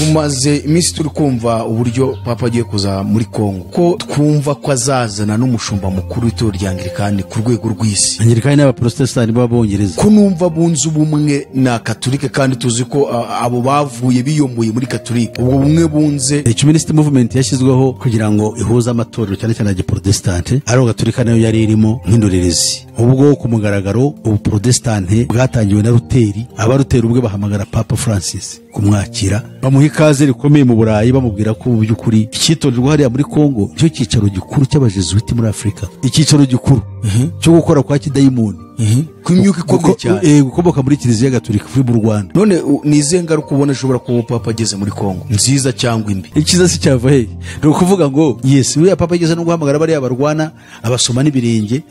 Tumaze iminsi turi kumva uburyo Papa agiye kuza muri Kongo, ko twumva ko azazana n'umushumba mukuru w'itorero rya Anglikani ku rwego rw'isi. Anglikani n'Abaprotesitanti b'Abongereza. Ko numva bunze ubumwe na Katolike, kandi tuzi ko abo bavuye biyomboye muri Katolike, ubwo bumwe bunze. Ecumenist movement yashyizweho kugira ngo ihuze amatorero, cyane cyane ya Giprotestante, ariko Gatolika nayo yari irimo nk'indorerezi. Ubwo ku mugaragaro Ubuprotestante bwatangiwe na Ruteri, Abaruteri ubwe bahamagara Papa Francis kumwakira, bamuha ikaze rikomeye mu Burayi, bamubwira ko mu by'ukuri icyitonderwa hariya muri Kongo nicyo cyicaro gikuru cy'Abajesuiti muri Afurika, icyicaro gikuru cyo gukora kwa kidayimoni kw'imyuka ikomeye cyane. Gukomoka muri Kiliziya Gatolika uri mu Rwanda. None ni izihe ngaruka ubona ishobora kuba Papa ageze muri Kongo, nziza cyangwa imbi? Icyiza si cyava hehe? Ni ukuvuga ngo yes, uriya Papa ageze no guhamagara bariya barwana, abasoma n'ibirenge,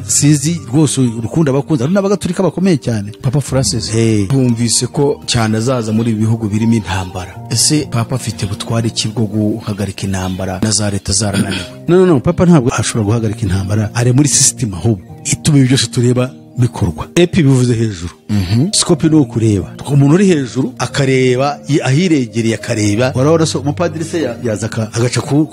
sinzi rwose urukundo abakunze, hari n'Abagatolika bakomeye cyane. Papa Francis bumvise ko cyane azaza muri ibi bihugu birimo intambara. Ese Papa afite butware iki bwo guhagarika intambara na za leta zarananiwe? No, no, no, Papa ntabwo ashobora guhagarika intambara, ari muri system ahubwo ituma ibi byose tureba bikorwa. Epi bivuze hejuru, scope ni ukureba umuntu uri hejuru, akareba ahirengereye, akareba warabona. So umupadiri se yaza agaca ku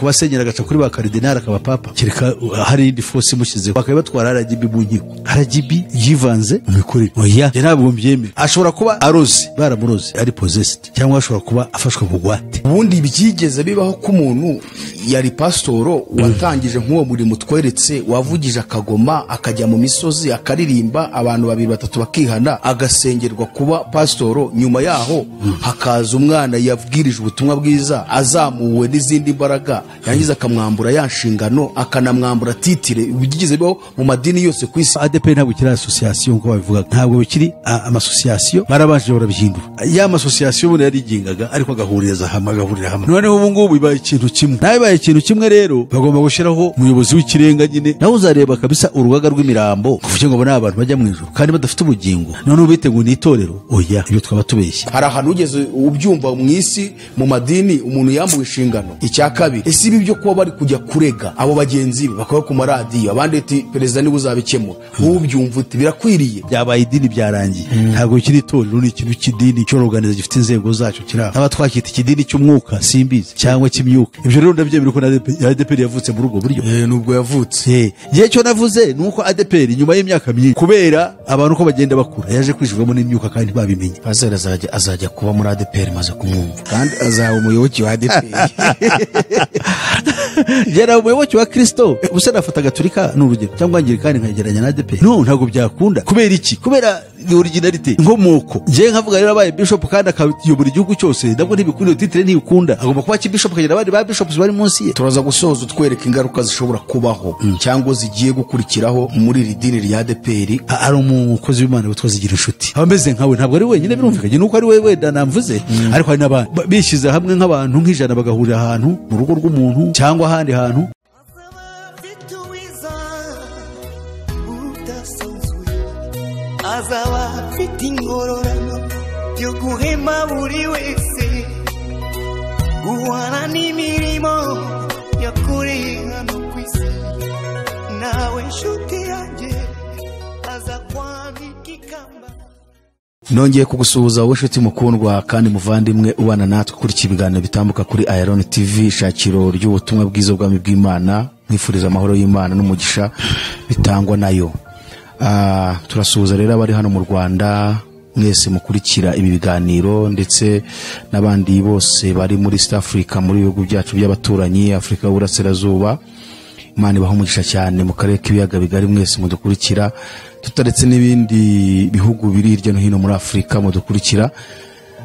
basenyeri, agaca kuri ba karidinali, akaba Papa? Kereka hari indi force imushyizeho, bakaba batwara RGB mu nkiko. RGB yivanze mu mikorere? Oya, njye ntabwo mbyemera. Ashobora kuba aroze, baramuroze, ari possessed, cyangwa ashobora kuba afashwe bugwate. Ubundi byigeze bibaho ko umuntu yari pasitoro watangije nk'uwo murimo tweretse, wavugije akagoma, akajya mu misozi akaririmba, abantu babiri batatu bakihana, agasengerwa kuba pasitoro, nyuma yaho hakaza umwana yabwirije ubutumwa bwiza azamuwe n'izindi mbaraga, yangiza akamwambura ya nshingano, akanamwambura titre? Byigeze bibaho mu madini yose ku isi? ADEPR ntabwo ikiri association nk'uko babivuga, ntabwo bikiri amasosiyasiyo, barabanje barabihindura. Ya masosiyasiyo ubundi yarigengaga, ariko agahuriza hamwe, agahurira hamwe. Noneho ubu ngubu bibaye ikintu kimwe, nawe bibaye ikintu kimwe. Rero bagomba gushyiraho umuyobozi w'ikirenga nyine. Nawe uzareba kabisa urugaga rw'imirambo, kuvuga ngo ni abantu bajya mu ijuru kandi badafite ubugingo, noneho bite ngo ni itorero? Oya, ibyo twaba tubeshye. Hari ahantu ugeze ubyumva mu isi, mu madini, umuntu yambuwe inshingano? Icya kabiri, ese ibi byo kuba bari kujya kurega abo bagenzi be, bakaba ku maradiyo, abandi ati perezida niwe uzabikemura, wowe ubyumva uti birakwiriye? Byabaye idini, byarangiye, ntabwo bikiri itorero, ni ikintu cy'idini cyoroganiza, gifite inzego zacyo kiri aho. Aba twakita ikidini cy'umwuka, simbizi, cyangwa cy'imyuka. Ibyo rero ndabyemera ko na ADEPR yavutse muri ubwo buryo. Nubwo yavutse. Igihe cyo navuze ni uko ADEPR nyuma y'imyaka myinshi, kubera abantu uko bagenda bakura, yaje kwinjirwamo n'imyuka kandi ntibabimenye. Pasiteri azajya kuba muri ADEPR, maze kumwumva, kandi azaba umuyoboke wa ADEPR. Yari umuyoboke wa Kristo. Gusa nafata Gatolika ni urugero, cyangwa Anglikani, nkagereranya na ADEPR? No, ntabwo byakunda. Kubera iki? Kubera originalité, inkomoko. Njyewe nkavuga rero, abaye bishop kandi akayobora igihugu cyose, nabwo ntibikunda, iyo titre ntibikunda. Agomba kuba bishop, akagira abandi ba bishops bari munsi ye. Turaza gusoza utwereka ingaruka zishobora kubaho cyangwa zigiye gukurikiraho muri iri dini rya ADEPR. Ari umukozi w'Imana witwa Zigira Inshuti, aba ameze nkawe. Ntabwo ari wenyine, birumvikanye nuko ari we wenda namvuze, ariko hari n'abandi bishyize hamwe nk'abantu nk'ijana, bagahurira ahantu mu rugo rw'umuntu cyangwa ahandi hantu. Afite ubwiza budasanzwe, azaba afite ingororano yo guhema buri wese guhana n'imirimo yakoreye hano ku isi. Nawe nshuti yanjye, aza kwambika ikamba. Nongeye kugusuhuza wowe nshuti mukundwa kandi muvandimwe ubana natwe kuri iki biganiro bitambuka kuri Iron TV, ishakiro ry'ubutumwa bwiza bw'ubwami bw'Imana. Mwifuriza amahoro y'Imana n'umugisha bitangwa nayo. Turasuhuza rero abari hano mu Rwanda mwese mukurikira ibi biganiro, ndetse n'abandi bose bari muri East Africa, muri bihugu byacu by'abaturanyi, Afurika y'Uburasirazuba. Imana ibaha umugisha cyane. Mu karere k'Ibiyaga Bigari mwese mudukurikira, tutaretse n'ibindi bihugu biri hirya no hino muri Afurika mudukurikira,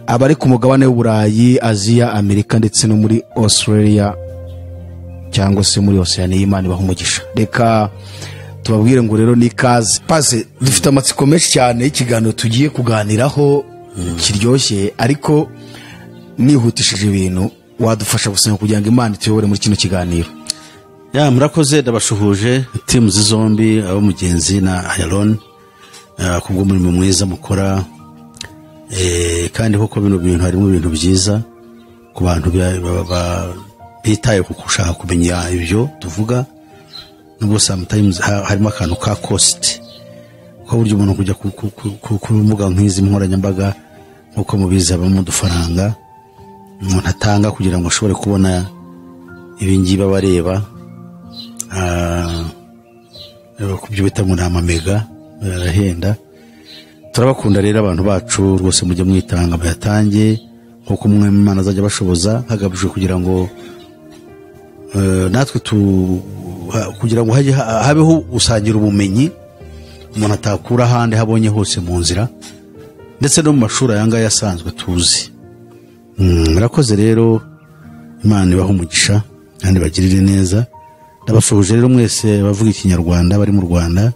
abari ku mugabane w'Uburayi, Aziya, Amerika ndetse no muri Australia cyangwa se muri Oceania, Imana ibaha umugisha. Reka tubabwire ngo rero ni ikaze. Pase, dufite amatsiko menshi cyane y'ikiganiro tugiye kuganiraho kiryoshye, ariko nihutishije ibintu, wadufasha gusenga kugira ngo Imana ituyobore muri kino kiganiro? Ya, murakoze. Ndabashuhuje teams zombi, abo Mugenzi na Ayalon, kubw'umurimo mwiza mukora. Kandi koko bino bintu harimo ibintu byiza ku bantu bitaye ku gushaka kumenya ibyo tuvuga, nubwo sometimes harimo akantu ka cost, ko burya umuntu kujya ku mbuga nk'izi nkoranyambaga, nk'uko mubizi, habamo udufaranga. Umuntu atanga kugira ngo ashobore kubona ibingibi abareba ku byo bita ngo ni amamega, arahenda. Turabakunda rero abantu bacu rwose, mujye mwitanga muyatange nk'uko umwe Imana azajya abashoboza, hagamijwe kugira ngo natwe kugira ngo habeho gusangira ubumenyi umuntu atakura ahandi habonye hose mu nzira, ndetse no mu mashuri aya ngaya asanzwe tuzi. Murakoze rero, Imana ibahe umugisha kandi bagirire neza. Ndabasuhuje rero mwese abavuga Ikinyarwanda bari mu Rwanda,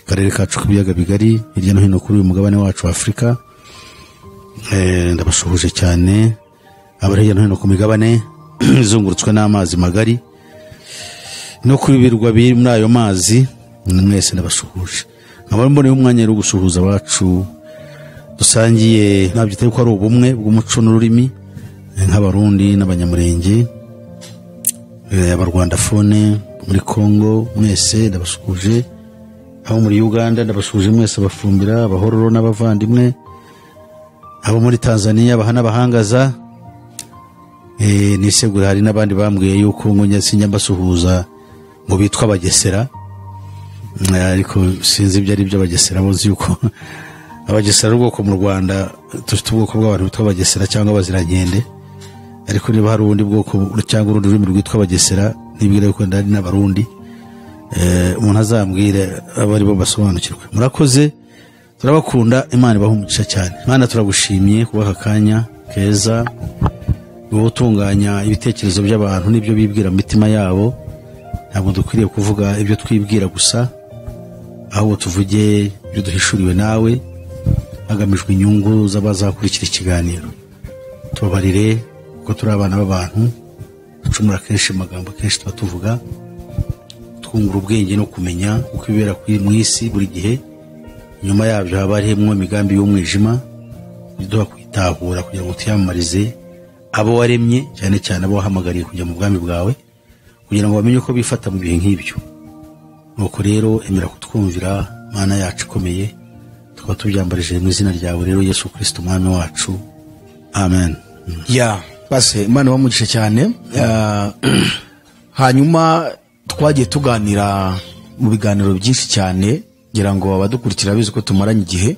karere kacu k'ibiyaga bigari, hirya no hino kuri uyu mugabane wacu wa Afurika. Ndabasuhuje cyane abari hirya no hino ku migabane izungurutswe n'amazi magari no kuri birwa biri muri ayo mazi, mwese ndabasuhuje. Nkaba mboneye umwanya wo gusuhuza abacu dusangiye, nabyita ko ari ubumwe bw'umuco n'ururimi, nk'Abarundi n'Abanyamurenge, Abarwandafone muri Kongo, mwese ndabasuhuje. Abo muri Uganda ndabasuhuje mwese, abafumbira, abahororo n'abavandimwe, abo muri Tanzania, abaha n'abahangaza. Nisegura hari n'abandi bambwiye yuko ngo njya sinjya mbasuhuza ngo bitwa Abagesera, ariko sinzi ibyo ari byo Abagesera. Bozi yuko Abagesera ari ubwoko mu Rwanda, dufite ubwoko bw'abantu bitwa Abagesera cyangwa Abazirankende, ariko niba hari ubundi bwoko cyangwa urundi rurimi rwitwa Abagesera, nibwira yuko ndari n'Abarundi. Umuntu azambwire abo ari bo basobanukirwe. Murakoze, turabakunda, Imana ibahe umugisha cyane. Imana turagushimye kuba aka kanya keza wowe utunganya ibitekerezo by'abantu n'ibyo bibwira mu mitima yabo. Ntabwo dukwiriye kuvuga ibyo twibwira gusa, ahubwo tuvuge ibyo duhishuriwe nawe, hagamijwe inyungu z'abazakurikira ikiganiro. Tubabarire kuko turi abana b'abantu, ducumura kenshi mu magambo kenshi tuba tuvuga. Twungura ubwenge no kumenya uko ibibera mu isi buri gihe, nyuma yabyo haba harimo imigambi y'umwijima iduha kwitahura kugira ngo tuyamamarize abo waremye, cyane cyane abo wahamagariye kujya mu bwami bwawe, kugira ngo bamenye uko bifata mu bihe nk'ibyo. Nuko rero emera kutwumvira Mana yacu ikomeye, tukaba tubyambarije mu izina ryawe rero Yesu Kristo Umwami wacu, amen. Ya base, Imana ibamugishe cyane. Hanyuma twagiye tuganira mu biganiro byinshi cyane, ngira ngo abadukurikira bizi ko tumaranye igihe,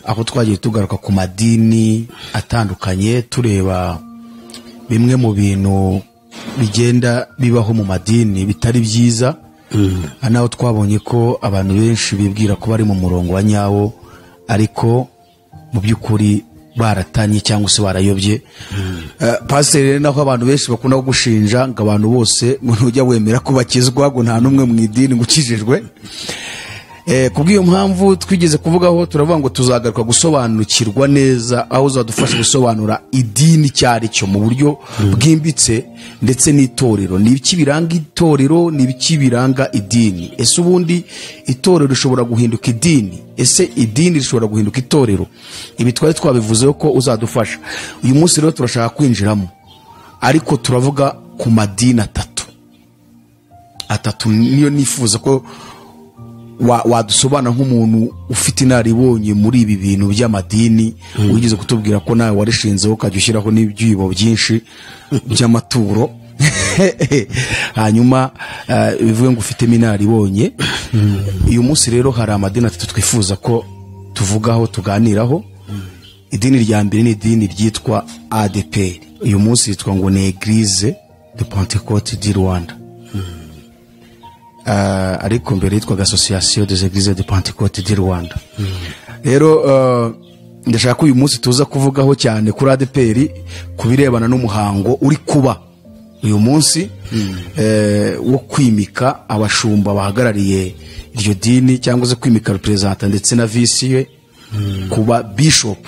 aho twagiye tugaruka ku madini atandukanye, tureba bimwe mu bintu bigenda bibaho mu madini bitari byiza. Naho twabonye ko abantu benshi bibwira ko bari mu murongo wa nyawo, ariko mu by'ukuri baratanye cyangwa se barayobye. Pasiteri rero, naho abantu benshi bakunda kugushinja ngo abantu bose ngo ntujya wemera ko bakizwa, ngo nta n'umwe mu idini ngo ukijijwe. Kubw'iyo mpamvu twigeze kuvugaho, turavuga ngo tuzagaruka gusobanukirwa neza, aho uzadufasha gusobanura idini icyo ari cyo mu buryo bwimbitse, ndetse n'itorero. Ni ibiki biranga itorero, ni ibiki biranga idini? Ese ubundi itorero rishobora guhinduka idini? Ese idini rishobora guhinduka itorero? Ibi twari twabivuzeho ko uzadufasha. Uyu munsi rero turashaka kwinjiramo, ariko turavuga ku madini atatu. Atatu niyo nifuza ko wadusobanura nk'umuntu ufite inararibonye muri ibi bintu by'amadini, wigeze kutubwira ko nawe warishinzeho ukajya ushyiraho n'ibyibo byinshi by'amaturo. Hanyuma bivuge ngo ufitemo inararibonye. Uyu munsi rero hari amadini atatu twifuza ko tuvugaho, tuganiraho. Idini rya mbere ni idini ryitwa ADEPR. Uyu munsi yitwa ngo ni Eglise de Pentecôte du Rwanda. Ariko mbere yitwaga Association des Églises de Pentecôte du Rwanda. Rero ndashaka ko uyu munsi tuza kuvugaho cyane kuri ADEPR, ku birebana n'umuhango uri kuba uyu munsi wo kwimika abashumba bahagarariye iryo dini, cyangwa se kwimika representant ndetse na vice we kuba bishop.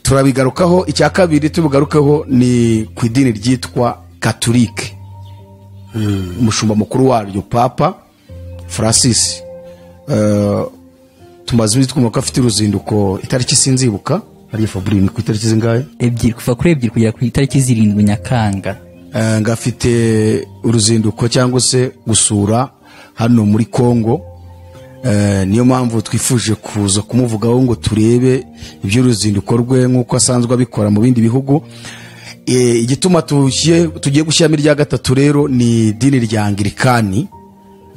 Turabigarukaho. Icya kabiri tubigarukeho ni ku idini ryitwa Katolike, umushumba mukuru waryo Papa Francis. Tumaze iminsi twumva ko afite uruzinduko, itariki sinzibuka, hariya Fabri ni ku itariki zingahe? 2, kuva kuri 2 kugera ku itariki 7 Nyakanga. Ngo afite uruzinduko cyangwa se gusura hano muri Kongo. Niyo mpamvu twifuje kuza kumuvugaho ngo turebe iby'uruzinduko rwe nk'uko asanzwe abikora mu bindi bihugu. Igituma tugiye gushyiramo irya gatatu rero ni idini rya Anglikani.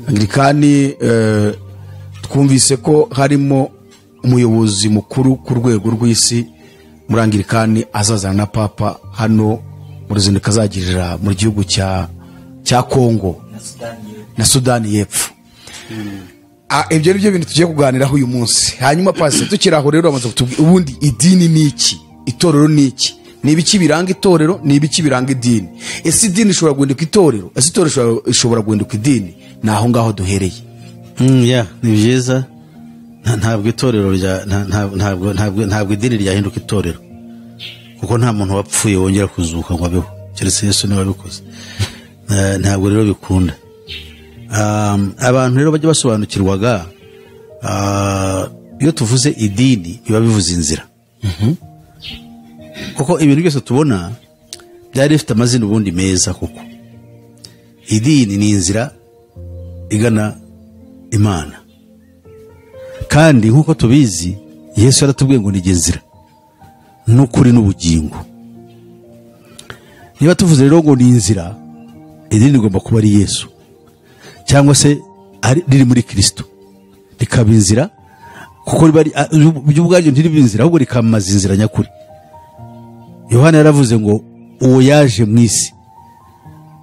Anglikani twumvise ko harimo umuyobozi mukuru ku rwego rw'isi muri Anglikani azazana na Papa hano mu ruzinduko azagirira mu gihugu cya Kongo na Sudani y'Epfo. Ibyo ni byo bintu tugiye kuganiraho uyu munsi. Hanyuma pasi tukiri aho rero bamaze kutubwira ubundi idini ni iki, itorero ni iki, ni ibiki biranga itorero, ni ibiki biranga idini, ese idini ishobora guhinduka itorero, ese itorero ishobora guhinduka idini? Ni aho ngaho duhereye. Ni byiza. Ntabwo itorero rya ntabwo idini ryahinduka itorero, kuko nta muntu wapfuye wongera kuzuka ngo abeho, keretse Yesu niwe wabikoze. Ntabwo rero bikunda. Abantu rero bajya basobanukirwaga, iyo tuvuze idini biba bivuze inzira. Kuko ibintu byose tubona byari bifite amazina ubundi meza, kuko idini ni inzira igana Imana. Kandi nkuko tubizi Yesu yaratubwiye ngo ni inzira n'ukuri n'ubugingo. Niba tuvuze rero ngo ni inzira, idini igomba kuba ari Yesu cyangwa se riri muri Kristo, rikaba inzira, kuko ubwaryo ntiriba inzira ahubwo rikamaza inzira nyakuri. Yohana yaravuze ngo uwo yaje mu isi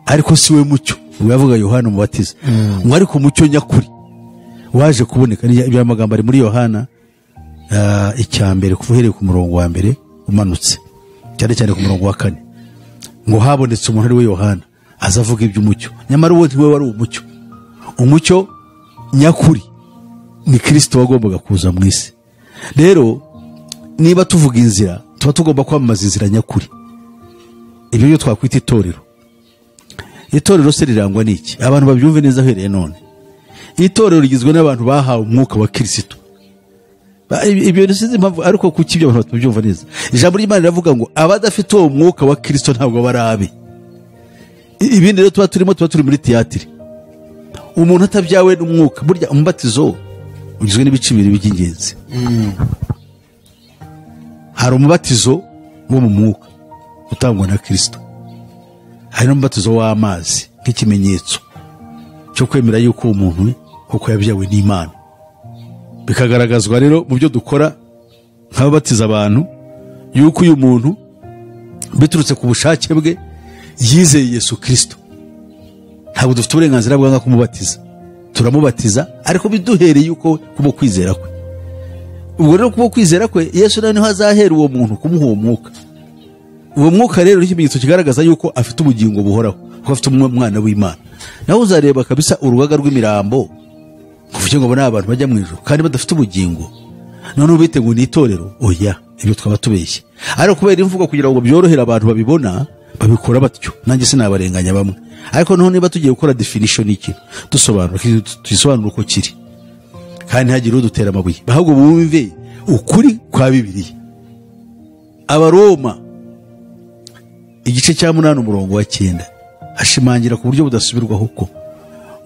ariko si we mucyo, ubwo yavuga Yohana umubatiza, ngo ariko umucyo nyakuri waje kuboneka. Ibyo magambo ari muri Yohana icya mbere kuva uhereye ku murongo wa mbere umanutse cyane cyane ku murongo wa 4, ngo habonetse umuntu ari we Yohana aza avuga iby'umucyo, nyamara uwo we wari umucyo. Umucyo nyakuri ni Kristo wagombaga kuza mu isi. Rero niba tuvuga inzira tuba tugomba kwamamaza inzira nyakuri. Ibyo byo twakwita itorero. Itorero se rirangwa n'iki? Abantu babyumve neza ahereye none. Itorero rigizwe n'abantu bahawe umwuka wa Kristo. Ibyo sinzi impamvu ariko kuki ibyo abantu batabyumva neza. Ijambo ry'Imana riravuga ngo abadafite uwo mwuka wa Kristo ntabwo barabe. Ibindi rero tuba turimo tuba turi muri théâtre. Umuntu atabyawe n'umwuka, burya umubatizo ugizwe n'ibice bibiri by'ingenzi. Hari umubatizo wo mu mwuka utangwa na Kristo, hari n'umubatizo w'amazi nk'ikimenyetso cyo kwemera yuko umuntu kuko yabyawe n'Imana. Bikagaragazwa rero mu byo dukora nk'ababatiza abantu yuko uyu muntu biturutse ku bushake bwe yizeye Yesu Kristo. Ntabwo dufite uburenganzira bwa kumubatiza, turamubatiza ariko biduhereye yuko kubo kwizera kwe. Ubwo rero kubo kwizera kwe Yesu nawe niho azahera uwo muntu kumuha uwo mwuka. Uwo mwuka rero ni ikimenyetso kigaragaza yuko afite ubugingo buhoraho, ko afite umwana w'Imana. Nawe uzareba kabisa urugaga rw'imirambo kuvuga ngo bona abantu bajya mu ijuru kandi badafite ubugingo, none ubite ngo ni itorero? Oya, ibyo twaba tubeshye. Ariko kubera imvugo kugira ngo byorohere abantu babibona babikora batyo, nanjye sinabarenganya bamwe. Ariko noneho niba tugiye gukora definition y'iki dusobanura, tugisobanura uko kiri, kandi ntihagire udutera amabuye, ahubwo bumve ukuri kwa Bibiliya. Abaroma igice cya 8 umurongo wa 9 ashimangira ku buryo budasubirwaho ko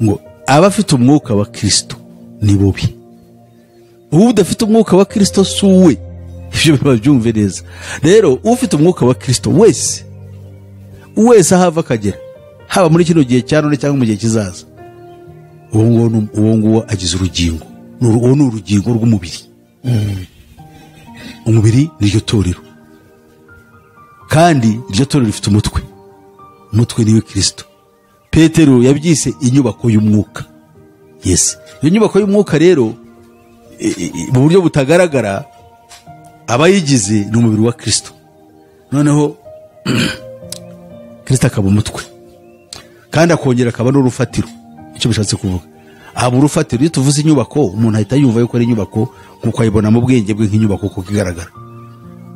ngo abafite umwuka wa Kristo ni bobi. Udafite umwuka wa Kristo si uwe. Ibyo babyumve neza. Rero ufite umwuka wa Kristo wese wese ahava akagera, haba muri kino gihe cya none cyangwa mu gihe kizaza, uwo nguwo agize urugingo. Uwo ni urugingo rw'umubiri. Umubiri ni iryo torero, kandi iryo torero rifite umutwe. Umutwe niwe Kristo. Petero yabyise inyubako y'umwuka. Yes, iyo nyubako y'umwuka rero mu buryo butagaragara abayigize ni umubiri wa Kristo. Noneho Kristo akaba umutwe, kandi akongera akaba n'urufatiro. Icyo bishatse kuvuga, aba urufatiro. Iyo tuvuze inyubako umuntu ahita yumva yuko ari inyubako nkuko ayibona mu bwenge bwe nk'inyubako kuko igaragara.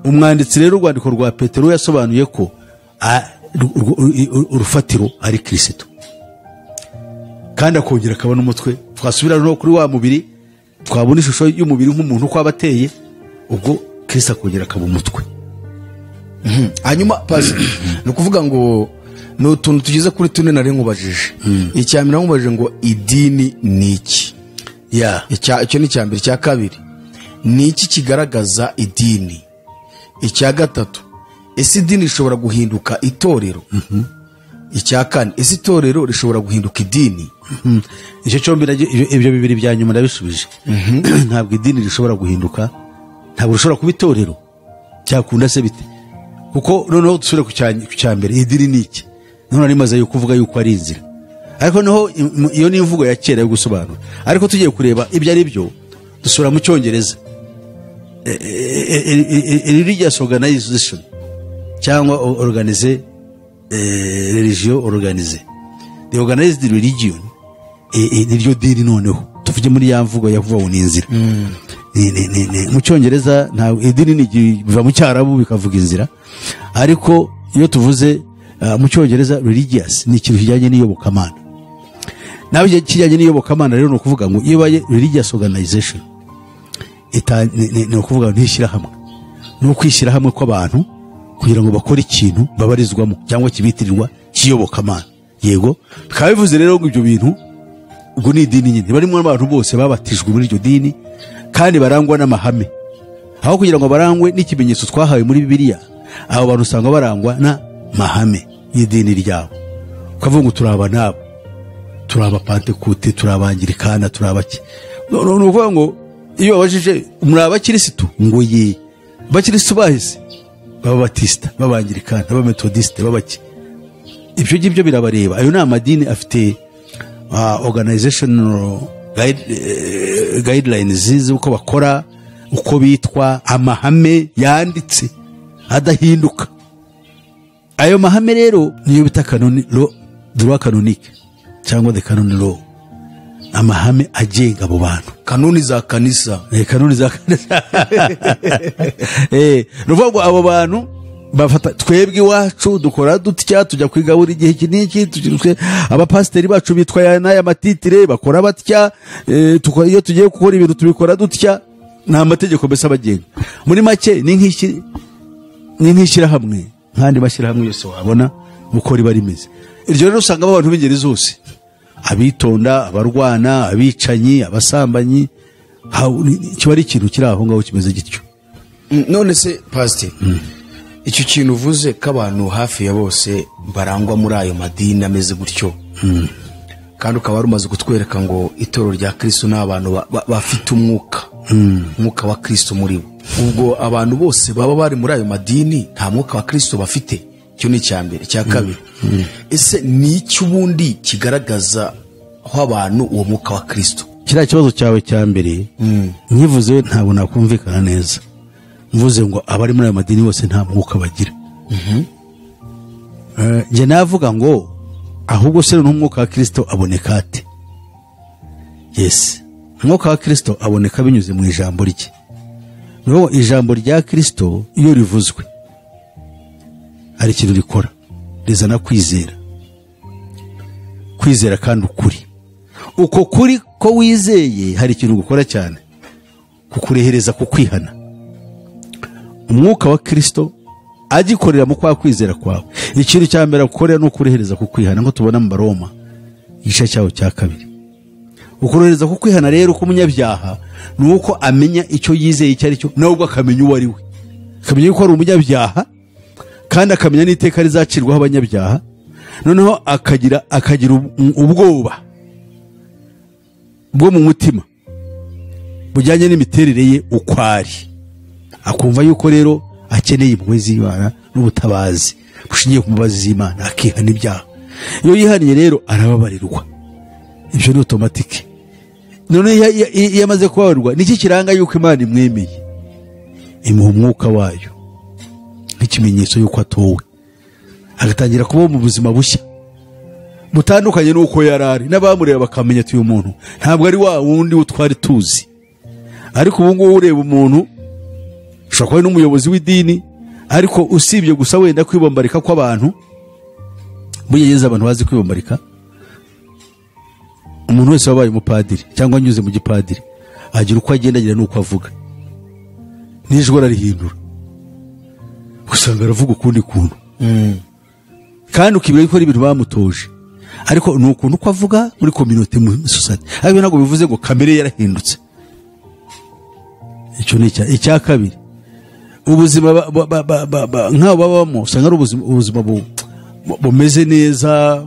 Umwanditsi rero urwandiko rwa Petero yasobanuye ko urufatiro ari Kristo, kandi akongera akaba n'umutwe. Twasubira no kuri wa mubiri, twabona ishusho y'umubiri nk'umuntu uko aba ateye, ubwo Kristo akongera akaba umutwe. Hanyuma pasi ni ukuvuga ngo ni utuntu tugeze kuri tune nari nkubajije. Icya mbere nkubajije ngo idini ni iki? Icyo ni icya mbere. Icya kabiri, ni iki kigaragaza idini? Icya gatatu, ese idini rishobora guhinduka itorero? Icya kane, ese itorero rishobora guhinduka idini? Icyo cyombi, ibyo bibiri bya nyuma ndabisubije. Ntabwo idini rishobora guhinduka, ntabwo rishobora kuba itorero. Cyakunda se bite? Kuko noneho dusubire ku cya mbere, idini ni iki? Noneho rimaze kuvuga yuko ari inzira, ariko noneho iyo ni imvugo ya kera yo gusobanura. Ariko tugiye kureba ibyo ari byo, dusubira mu Cyongereza, religious organization cyangwa organize, religion organize, the organized religion, niryo dini. Noneho tuvuge muri ya mvugo ya vuba ngo ni inzira. Mu Cyongereza ntabwo idini biva mu Cyarabu bikavuga inzira, ariko iyo tuvuze mu Cyongereza religious ni ikintu kijyanye n'iyobokamana. Nawe kijyanye n'iyobokamana rero, ni ukuvuga ngo iyo ibaye religious organization, ni ukuvuga ngo ntishyirahamwe, ni ukwishyira hamwe kw'abantu kugira ngo bakore ikintu babarizwamo cyangwa kibitirirwa cy'iyobokamana. Yego, bikaba bivuze rero ngo ibyo bintu ubwo ni idini nyine, barimo abantu bose babatijwe muri iryo dini kandi barangwa n'amahame. Aho kugira ngo barangwe n'ikimenyetso twahawe muri Bibiliya, abo bantu usanga barangwa n'amahame y'idini ryabo. Ukavuga ngo turi aba n'abo, turi Abapantekote, turi Abangirikana, turi abaki. Ni ukuvuga ngo iyo babajije muri abakirisitu, ngo ye, abakirisitu bahise b'Ababatisita, b'Abangirikana, b'Abametodisite, b'abaki, ibyo ngibyo birabareba. Ayo ni amadini afite organizational guidelines z'uko bakora, uko bitwa, amahame yanditse adahinduka. Ayo mahame rero niyo bita canon law, droit canonique cyangwa the canon law, amahame agenga abo bantu. Kanuni za kanisa. Kanuni za kanisa. Ni ukuvuga ngo abo bantu bafata, twebwe iwacu dukora dutya, tujya kwigabura igihe iki n'iki, abapasiteri bacu bitwa aya n'aya matitire, bakora batya, iyo tugiye gukora ibintu tubikora dutya. Ni amategeko mbese abagenga. Muri make ni nk'ishyirahamwe nk'andi mashyirahamwe yose wabona uko riba rimeze. Iryo rero usangamo abantu b'ingeri zose, abitonda, abarwana, abicanyi, abasambanyi. Kiba ari ikintu kiri aho ngaho kimeze gityo. None se pasiteri, icyo kintu uvuze ko abantu hafi ya bose barangwa muri ayo madini ameze gutyo, kandi ukaba wari umaze kutwereka ngo itorero rya Kristo ni abantu bafite umwuka wa Kristo muri bo, ubwo abantu bose baba bari muri ayo madini nta mwuka wa Kristo bafite? Icyo ni icya mbere. Icya kabiri, ese ni iki ubundi kigaragaza aho abantu uwo mwuka wa Kristo? Kiriya kibazo cyawe cya mbere nkivuze ntabwo nakumvikana neza mvuze ngo abari muri ayo madini bose nta mwuka bagira. Njye navuga ngo ahubwo se n'umwuka wa Kristo aboneka ate? Yes, umwuka wa Kristo aboneka binyuze mu ijambo rye. Niho ijambo rya Kristo iyo rivuzwe hari ikintu rikora, rizana kwizera, kwizera kandi ukuri. Uko kuri ko wizeye hari ikintu gukora cyane, kukurehereza kukwihana. Umwuka wa Kristo agikorera mu kwa kwizera kwawe, ikintu cya mbere agukorera ni ukurehereza kukwihana, nko tubona mu Baroma igice cyawo cya 2. Ukurohereza kukwihana rero k'umunyabyaha ni uko amenya icyo yizeye icyo ari cyo, nawe ubwo akamenya uwo ari we, akamenya yuko ari umunyabyaha kandi akamenya n'iteka rizacirwaho abanyabyaha. Noneho akagira ubwoba bwo mu mutima bujyanye n'imiterere ye uko ari, akumva yuko rero akeneye impuhwe z'Imana n'ubutabazi bushingiye ku mbabazi z'Imana, akihana ibyaha. Iyo yihaniye rero arababarirwa, ibyo ni automatique. None iyo amaze kubabarirwa, niki kiranga yuko Imana imwemeye? Imuha umwuka wayo nk'ikimenyetso yuko atowe, agatangira kubaho mu buzima bushya butandukanye n'uko yari ari, n'abamureba bakamenya ati uyu muntu ntabwo ari wa wundi twari tuzi. Ariko ubu ngubu ureba umuntu ushobora kuba n'umuyobozi w'idini, ariko usibye gusa wenda kwibombarika kw'abantu, burya abantu bazi kwibombarika, umuntu wese wabaye umupadiri cyangwa anyuze mu gipadiri agira uko agenda, agira n'uko avuga, n'ijwi ararihindura, usanga aravuga ukundi kuntu, kandi ukibwira ko ari ibintu bamutoje. Ariko ni ukuntu uko avuga muri community, mu society, ariko ntabwo bivuze ngo kamere yarahindutse. Icyo ni icya kabiri. Ubuzima nk'abo babamo usanga ari ubuzima bumeze neza,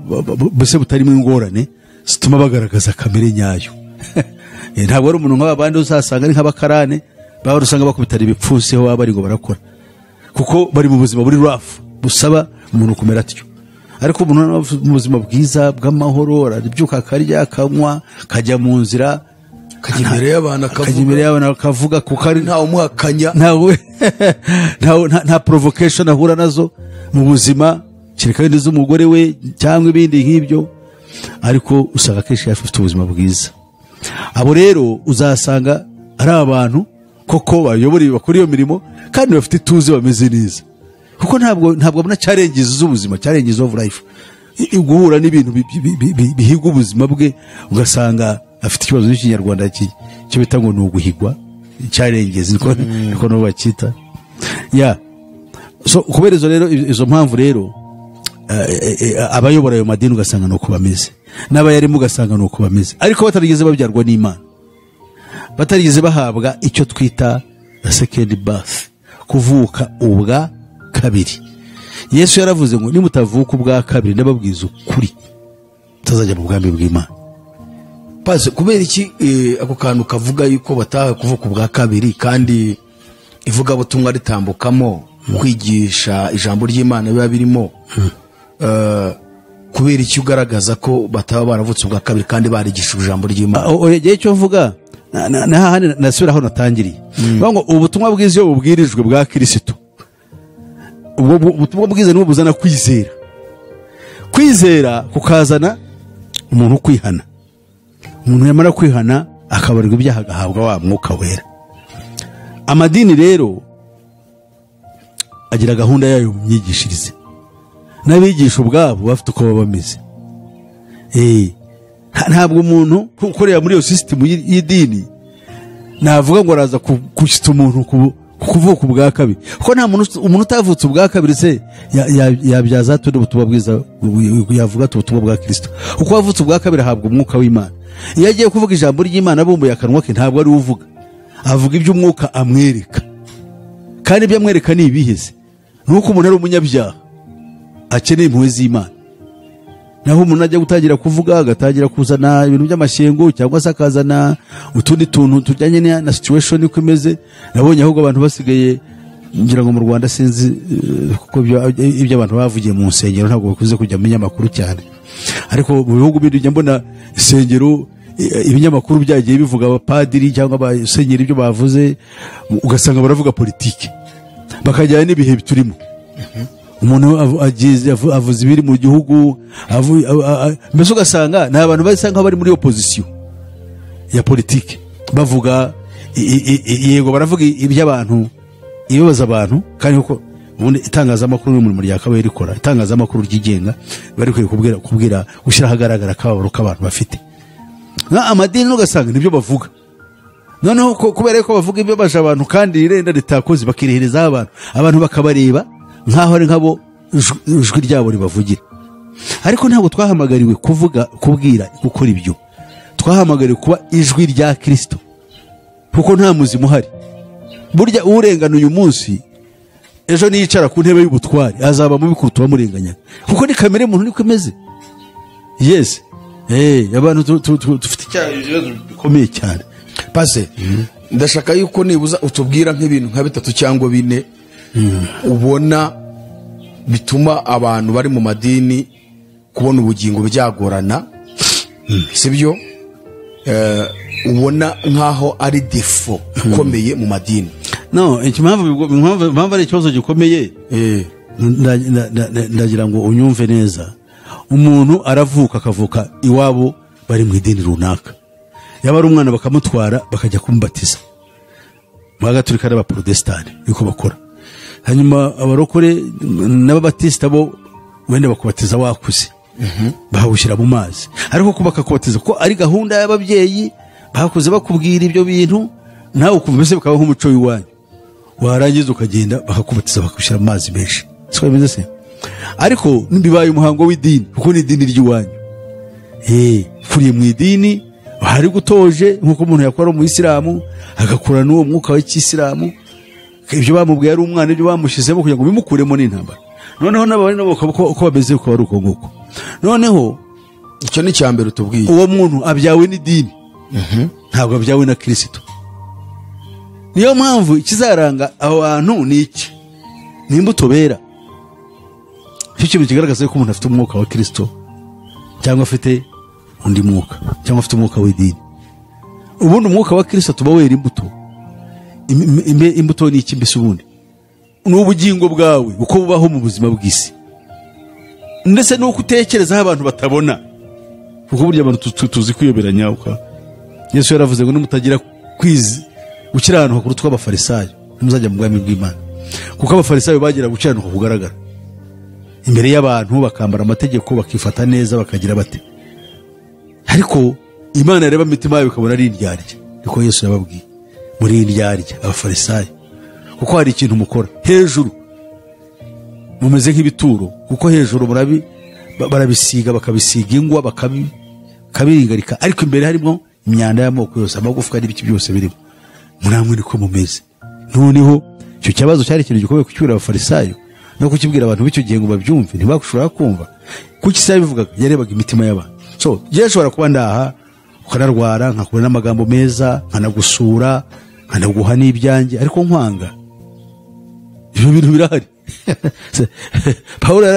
mbese butarimo ingorane zituma bagaragaza kamere nyayo. Ntabwo ari umuntu nk'aba bandi uzasanga ari nk'abakarane baba usanga bakubitana ibipfunsi aho baba bari ngo barakora, kuko bari mu buzima buri rough busaba umuntu kumera atyo. Ariko umuntu mu buzima bwiza bw'amahoro arabyuka, akarya, akanywa, akajya mu nzira, akajya imbere y'abantu akajya akavuga, imbere y'abantu akavuga, kuko ari ntawe umuhakanya, nta provocation ahura nazo mu buzima, kereka wenda iz'umugore we cyangwa ibindi nk'ibyo. Ariko usanga akenshi afite ubuzima bwiza. Abo rero uzasanga ari abantu koko bayobora, bakora iyo mirimo kandi bafite ituze, bameze neza, kuko ntabwo abona challenges z'ubuzima, challenges of life, guhura n'ibintu bihiga ubuzima bwe, ugasanga afite ikibazo cy'ikinyarwanda cyo bita ngo ni uguhigwa, challenges niko nabo bacyita ya. So kubera izo rero, izo mpamvu rero, abayobora ayo madini ugasanga ni uko bameze, n'abayarimo ugasanga ni uko bameze, ariko batarigeze babyarwa n'Imana, batarigeze bahabwa icyo twita second birth, kuvuka ubwa kabiri. Yesu yaravuze ngo nimutavuka ubwa kabiri, ndababwiza ukuri, mutazajya mu bwami bw'Imana. Pase, kubera iki ako kantu kavuga yuko batahawe kuvuka ubwa kabiri kandi ivugabutumwa ritambukamo, kwigisha ijambo ry'Imana biba birimo, kubera iki ugaragaza ko bataba baravutse ubwa kabiri kandi barigishijwe ijambo ry'Imana? Igihe cyo mvuga na hahandi nasubira aho natangiriye. Bavuga ngo ubutumwa bwiza iyo bubwirijwe bwa Kristo, ubwo ubutumwa bwiza nibwo buzana kwizera, kwizera kukazana umuntu kwihana, umuntu yamara kwihana akabarirwa ibyaha, agahabwa wa Mwuka Wera. Amadini rero agira gahunda yayo mu myigishirize, n'abigisha ubwabo bafite uko baba bameze. Ntabwo umuntu ukorera muri iyo sisitemu y'idini navuga ngo araza gushyitsa umuntu kuvuka ubwa kabiri, kuko nta muntu, umuntu utavutse ubwa kabiri se yabyaza ate ubutumwa bwiza, yavuga ati ubutumwa bwa Kristo? Kuko wavutse ubwa kabiri ahabwa umwuka w'Imana. Iyo agiye kuvuga ijambo ry'Imana abumbuye akanwa ke, ntabwo ari we uvuga, avuga ibyo umwuka amwereka. Kandi ibyo amwereka ni ibiheze? Ni uko umuntu ari umunyabyaha akeneye impuhwe z'Imana. Naho umuntu ajya gutangira kuvuga, agatangira kuzana ibintu by'amashyengo, cyangwa se akazana utundi tuntu tujyanye na situation uko imeze. Nabonye ahubwo abantu basigaye, ngira ngo mu Rwanda sinzi, kuko ibyo abantu bavugiye mu nsengero ntabwo bakunze kujya mu binyamakuru cyane, ariko mu bihugu bindi njya mbona insengero, ibinyamakuru byagiye bivuga abapadiri cyangwa abasenyeri ibyo bavuze, ugasanga baravuga politiki bakajyana n'ibihe turimo. Umuntu avuze ibiri mu gihugu, mbese ugasanga ni abantu basa nk'aho bari muri opposition ya politiki, bavuga yego baravuga iby'abantu, ibibaza abantu. Kandi kuko ubundi itangazamakuru n'umurimo ryakabaye rikora, itangazamakuru ryigenga bari rikwiye kubwira gushyira ahagaragara akababaro k'abantu bafite. Na amadini ugasanga nibyo bavuga. Noneho kubera ko bavuga ibyo baje abantu kandi irenda ritakoze, bakireherezaho abantu, abantu bakabareba nk'aho ari nk'abo ijwi ryabo ribavugira. Ariko ntabwo twahamagariwe kuvuga, kubwira, gukora ibyo. Twahamagariwe kuba ijwi rya Kristo, kuko nta muzima uhari. Burya urengana uyu munsi, ejo niyicara ku ntebe y'ubutware azaba mubi kuruta uwamurenganya, kuko ni kamere muntu niko imeze. Yes, abantu dufite icyaha, ibibazo bikomeye cyane. Pase, ndashaka yuko nibuza utubwira nk'ibintu nka bitatu cyangwa bine ubona bituma abantu bari mu madini kubona ubugingo byagorana, sibyo? Ubona nkaho ari défaut ikomeye mu madini. No, impamvu ari ikibazo gikomeye, ndagira ngo unyumve neza. Umuntu aravuka, akavuka iwabo bari mu idini runaka, yaba ari umwana bakamutwara bakajya kumubatiza mu Bagatulika n'Abaporotesitanti niko bakora. Hanyuma abarokore n'Ababatisita bo wenda bakubatiza wakuze, bahawushyira mu mazi, ariko ko bakakubatiza ko ari gahunda y'ababyeyi bakuze bakubwira ibyo bintu, nawe ukumva mbese bikaba nk'umuco w'iwanyu, warangiza ukagenda bakakubatiza bakagushyira mu mazi menshi. Siko bimeze se? Ariko bibaye umuhango w'idini, kuko ni idini ry'iwanyu. Ukuriye mu idini hari gutoje nk'uko umuntu yakora umuyisilamu agakura n'uwo mwuka w'ikisilamu, ibyo bamubwiye ari umwana, ibyo bamushyizemo kugira ngo bimukuremo n'intambara. Noneho n'abandi nabo uko bameze uko ari uko nguko. Noneho icyo ni icyambere utubwiye, uwo muntu abyawe n'idini, ntabwo abyawe na Kristo. Niyo mpamvu ikizaranga abo bantu ni iki? Ni imbuto bera. Icyo kintu kigaragaza ko umuntu afite umwuka wa Kristo cyangwa afite undi mwuka, cyangwa afite umwuka w'idini. Ubundi umwuka wa Kristo tuba wera imbuto. Imbuto ni iki mbese? Ubundi ni ubugingo bwawe uko bubaho mu buzima bw'isi, ndetse n'uko utekerezaho abantu batabona, kuko burya abantu tuzi kwiyoberanya. Yesu yaravuze ngo nimutagira kwizi gukiranuka kuruta abafarisayo ntimuzajya mu bwami bw'Imana, kuko abafarisayo bagira gukiranuka kugaragara imbere y'abantu, bakambara amategeko, bakifata neza, bakagira bate, ariko Imana yareba imitima yabo ikabona ari indyarya. Niko Yesu yababwiye, muri indyarya abafarisayo, kuko hari ikintu mukora hejuru mumeze nk'ibituro, kuko hejuru barabisiga, bakabisiga ingwa, bakabiringarika, ariko imbere harimo imyanda y'amoko yose, amagufwa n'ibiki byose birimo. Muramwe niko mumeze. Noneho icyo kibazo cyari ikintu gikomeye kukibwira abafarisayo no kukibwira abantu b'icyo gihe ngo babyumve, ntibakushobora kumva. Kuki se yabivugaga? Yarebaga imitima y'abantu. So njye nshobora kuba ndaha ukanarwara, nkakubona n'amagambo meza, nkanagusura, nkanaguha n'ibyanjye, ariko nkwanga. Ibyo bintu birahari. Pawulo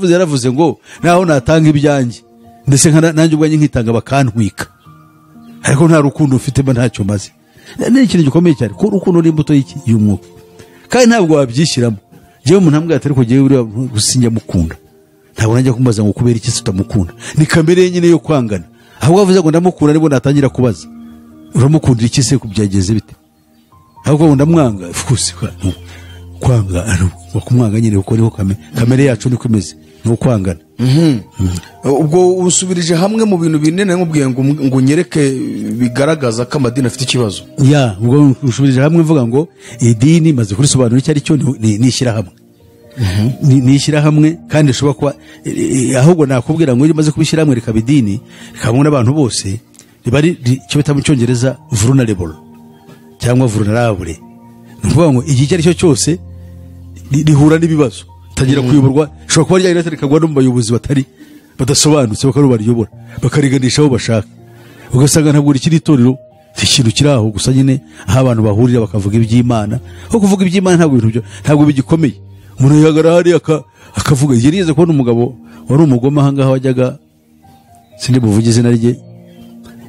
yaravuze ngo naho natanga ibyanjye, ndetse nanjye ubwanjye nkitanga bakantwika, ariko nta rukundo ufite mba ntacyo maze. Ni ikintu gikomeye cyane, kuko urukundo ni imbuto y'umwuka, kandi ntabwo wabyishyiramo. Njyewe umuntu ambwira ati ariko njyewe uriya sinjya mukunda, ntabwo najya kumubaza ngo kubera iki utamukunda, ni kamere nyine yo kwangana. Ahubwo avuze ngo ndamukunda, nibwo natangira kubaza uramukundira iki se, kubyageze bite? Ahubwo ngo ndamwanga, of course kwanga kumwanga nyine, kuko niho kamere yacu niko imeze, ni ukwangana. Ubwo usubirije hamwe mu bintu binene nkubwiye ngo unyereke bigaragaza ko amadini afite ikibazo. Ya, ubwo usubirije hamwe mvuga ngo idini maze kurisobanura icyo ari cyo, ni ishyirahamwe. Ni ishyirahamwe kandi rishobora kuba, ahubwo nakubwira ngo iyo umaze kubishyira hamwe rikaba idini, rikabona n'abantu bose, riba ari icyo bita mu Cyongereza vulnerable cyangwa vulnerable. Ni ukuvuga ngo igihe icyo ari cyo cyose rihura n'ibibazo, tagira kuyoborwa, shobora kuba ryari rikagwa no mu bayobozi batari badasobanutse, bakarubariyobora bakariganisha aho bashaka, ugasanga ntabwo rikiri itorero, ikintu kiri aho gusa nyine aho abantu bahurira bakavuga iby'Imana. Aho kuvuga iby'Imana ntabwo ibintu ntabwo bigikomeye. Umuntu yahagarara hariya akavuga. Yigeze kubona umugabo wari umugome aha ngaha wajyaga, sindi buvuge izina rye,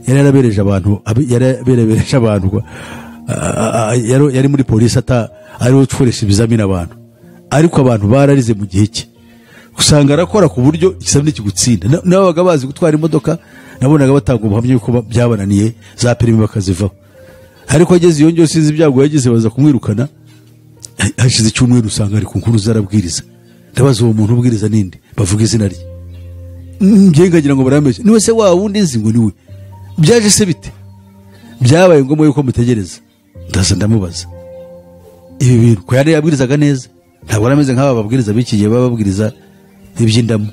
yari yarabereje abantu, yari abantu, yari muri polisi ariwe ukoresha ibizamini abantu, ariko abantu bararize mu gihe cye, usanga arakora ku buryo ikizamini kigutsinda. N'ababaga bazi gutwara imodoka nabonaga batanga ubuhamya yuko byabananiye, za perimi bakazivaho, ariko ageze iyo ngiyo sinzi ibyago yagize, baza kumwirukana. Hashize icyumweru usanga ari ku nkuru zarabwiriza. Ndabaza uwo muntu ubwiriza ninde, bavuga izina rye, njye nkagira ngo barameshe, niwe se wa wundi nzi ngo niwe. Byaje se bite? Byabaye ngombwa yuko mutegereza. Ndaza ndamubaza ibi bintu ko yari yabwirizaga neza, ntabwo arameze nk'aba babwiriza b'iki gihe baba babwiriza iby'indamu,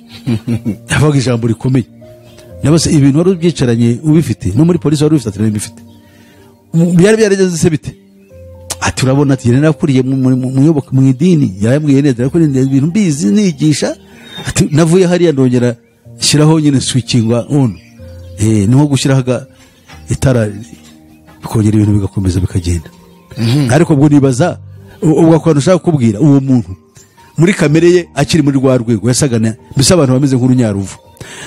avuga ijambo rikomeye. Nabase ibintu wari ubyicaranye ubifite, no muri polisi wari ubifite, ati bifite, byari byarageze se bite? Ati urabona, ati yari nakuriye mu mu idini, yarambwiye neza, ariko ibintu mbizi nigisha, ati navuye hariya ndongera shyiraho nyine switching on, ni nko gushyiraho itara bikongera ibintu bigakomeza bikagenda. Ariko ubwo nibaza ubwo akantu ushaka kubwira uwo muntu muri kamere ye akiri muri rwa rwego yasaga mbese abantu bameze nk'urunyaruvu,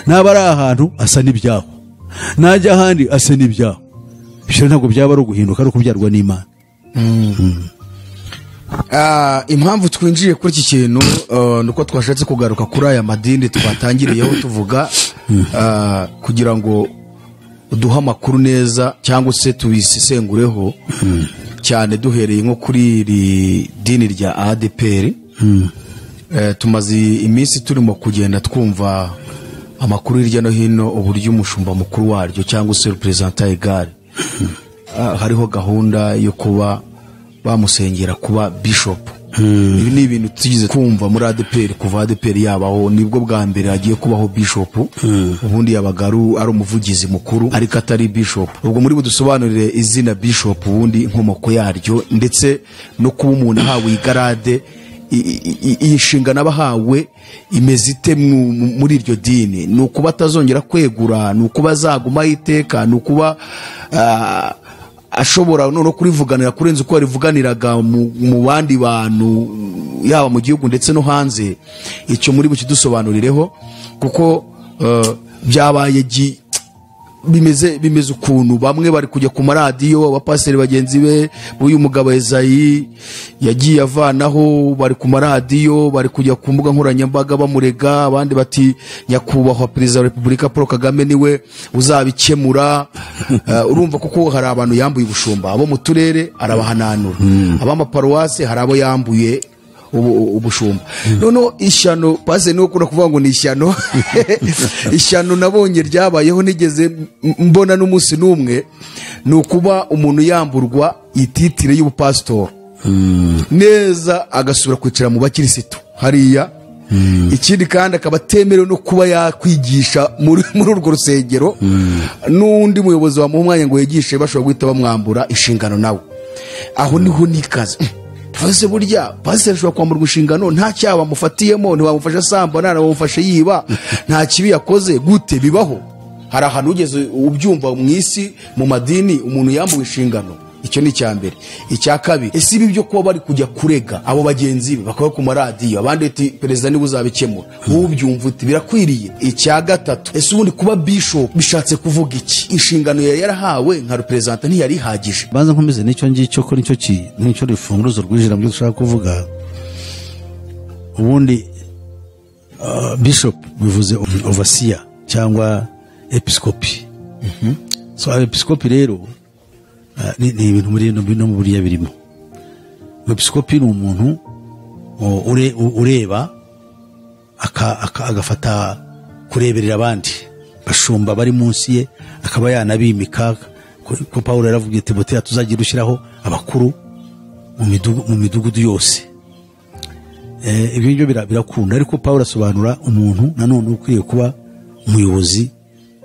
naba ari ahantu asa n'ibyaho, najya ahandi asa n'ibyaho. Ibyo ntabwo byaba ari uguhinduka, ari ukubyarwa n'Imana. Impamvu twinjiye kuri iki kintu nuko twashatse kugaruka kuri aya madini twatangiriyeho tuvuga, kugira ngo uduhe amakuru neza cyangwa se tubisesengureho cyane, duhereye nko kuri iri dini rya ADPR. Tumaze iminsi turimo kugenda twumva amakuru hirya no hino, uburyo umushumba mukuru waryo cyangwa se representant egal hariho gahunda yo kuba bamusengera kuba bishop. Ibi ni ibintu tugize kumva muri ADEPR kuva ADEPR yabaho, nibwo bwa mbere hagiye kubaho bishop. Ubundi yabaga ari umuvugizi mukuru ariko atari bishop. Ubwo muri budusobanurire izina bishop, ubundi inkomoko yaryo, ndetse no kuba umuntu ahawe igarade, iyi nshingano aba ahawe imeze ite muri iryo dini? Ni ukuba atazongera kwegura, ni ukuba azagumaho iteka, ni ukuba ashobora no kurivuganira kurenza uko yarivuganiraga mu bandi bantu, yaba mu gihugu ndetse no hanze. Icyo muri bukidusobanurireho, kuko byabaye bimeze ukuntu bamwe bari kujya ku maradiyo, abapasiteri bagenzi be b'uyu mugabo Ezayi yagiye avanaho, bari ku maradiyo, bari kujya ku mbuga nkoranyambaga bamurega, abandi bati nyakubahwa Perezida wa Repubulika Paul Kagame niwe uzabikemura. Urumva kuko hari abantu yambuye ubushumba, abo mu turere arabahananura, ab'amaparuwasi hari abo yambuye ubushumba. Noneho ishyano, pasiteri niwe ukunda kuvuga ngo ni ishyano, ishyano nabonye ryabayeho nigeze mbona n'umunsi n'umwe, ni ukuba umuntu yamburwa ititire y'ubupasitori neza agasubira kwicara mu bakirisitu hariya. Ikindi kandi akaba atemerewe no kuba yakwigisha muri urwo rusengero, n'undi muyobozi wamuha umwanya ngo yigishe bashobora guhita bamwambura inshingano nawe. Aho niho nikaze. Ese burya pasiteri ashobora kwamburwa inshingano nta cyaha bamufatiyemo, ntibamufashe asamba, ntanabamufashe yiba, nta kibi yakoze, gute bibaho? Hari ahantu ugeze ubyumva mu isi, mu madini, umuntu yambuwe inshingano? Icyo ni icya mbere. Icya kabiri, ese ibi byo kuba bari kujya kurega abo bagenzi be bakaba ku maradiyo, abandi ati perezida niwe uzabikemura, ubyumva uti birakwiriye? Icya gatatu, ese ubundi kuba bishop bishatse kuvuga iki? Inshingano yari yarahawe nka representant ntiyari ihagije? Banza nkomeze n'icyo ngicyo, ko nicyo nicyo rifunguzo rwinjira mu byo dushaka kuvuga. Ubundi bishop bivuze overseer cyangwa episcopi. So episcopi rero ni ibintu muri no mu buriya birimo. Episcopi ni umuntu ureba agafata kureberera abandi bashumba bari munsi ye, akaba yanabimika. Ko Paulo yaravugiye Timoteyo tuzagira ushyiraho abakuru mu midugudu yose. Ibyo ngibyo birakunda, ariko Paulo asobanura umuntu nanone ukwiriye kuba umuyobozi.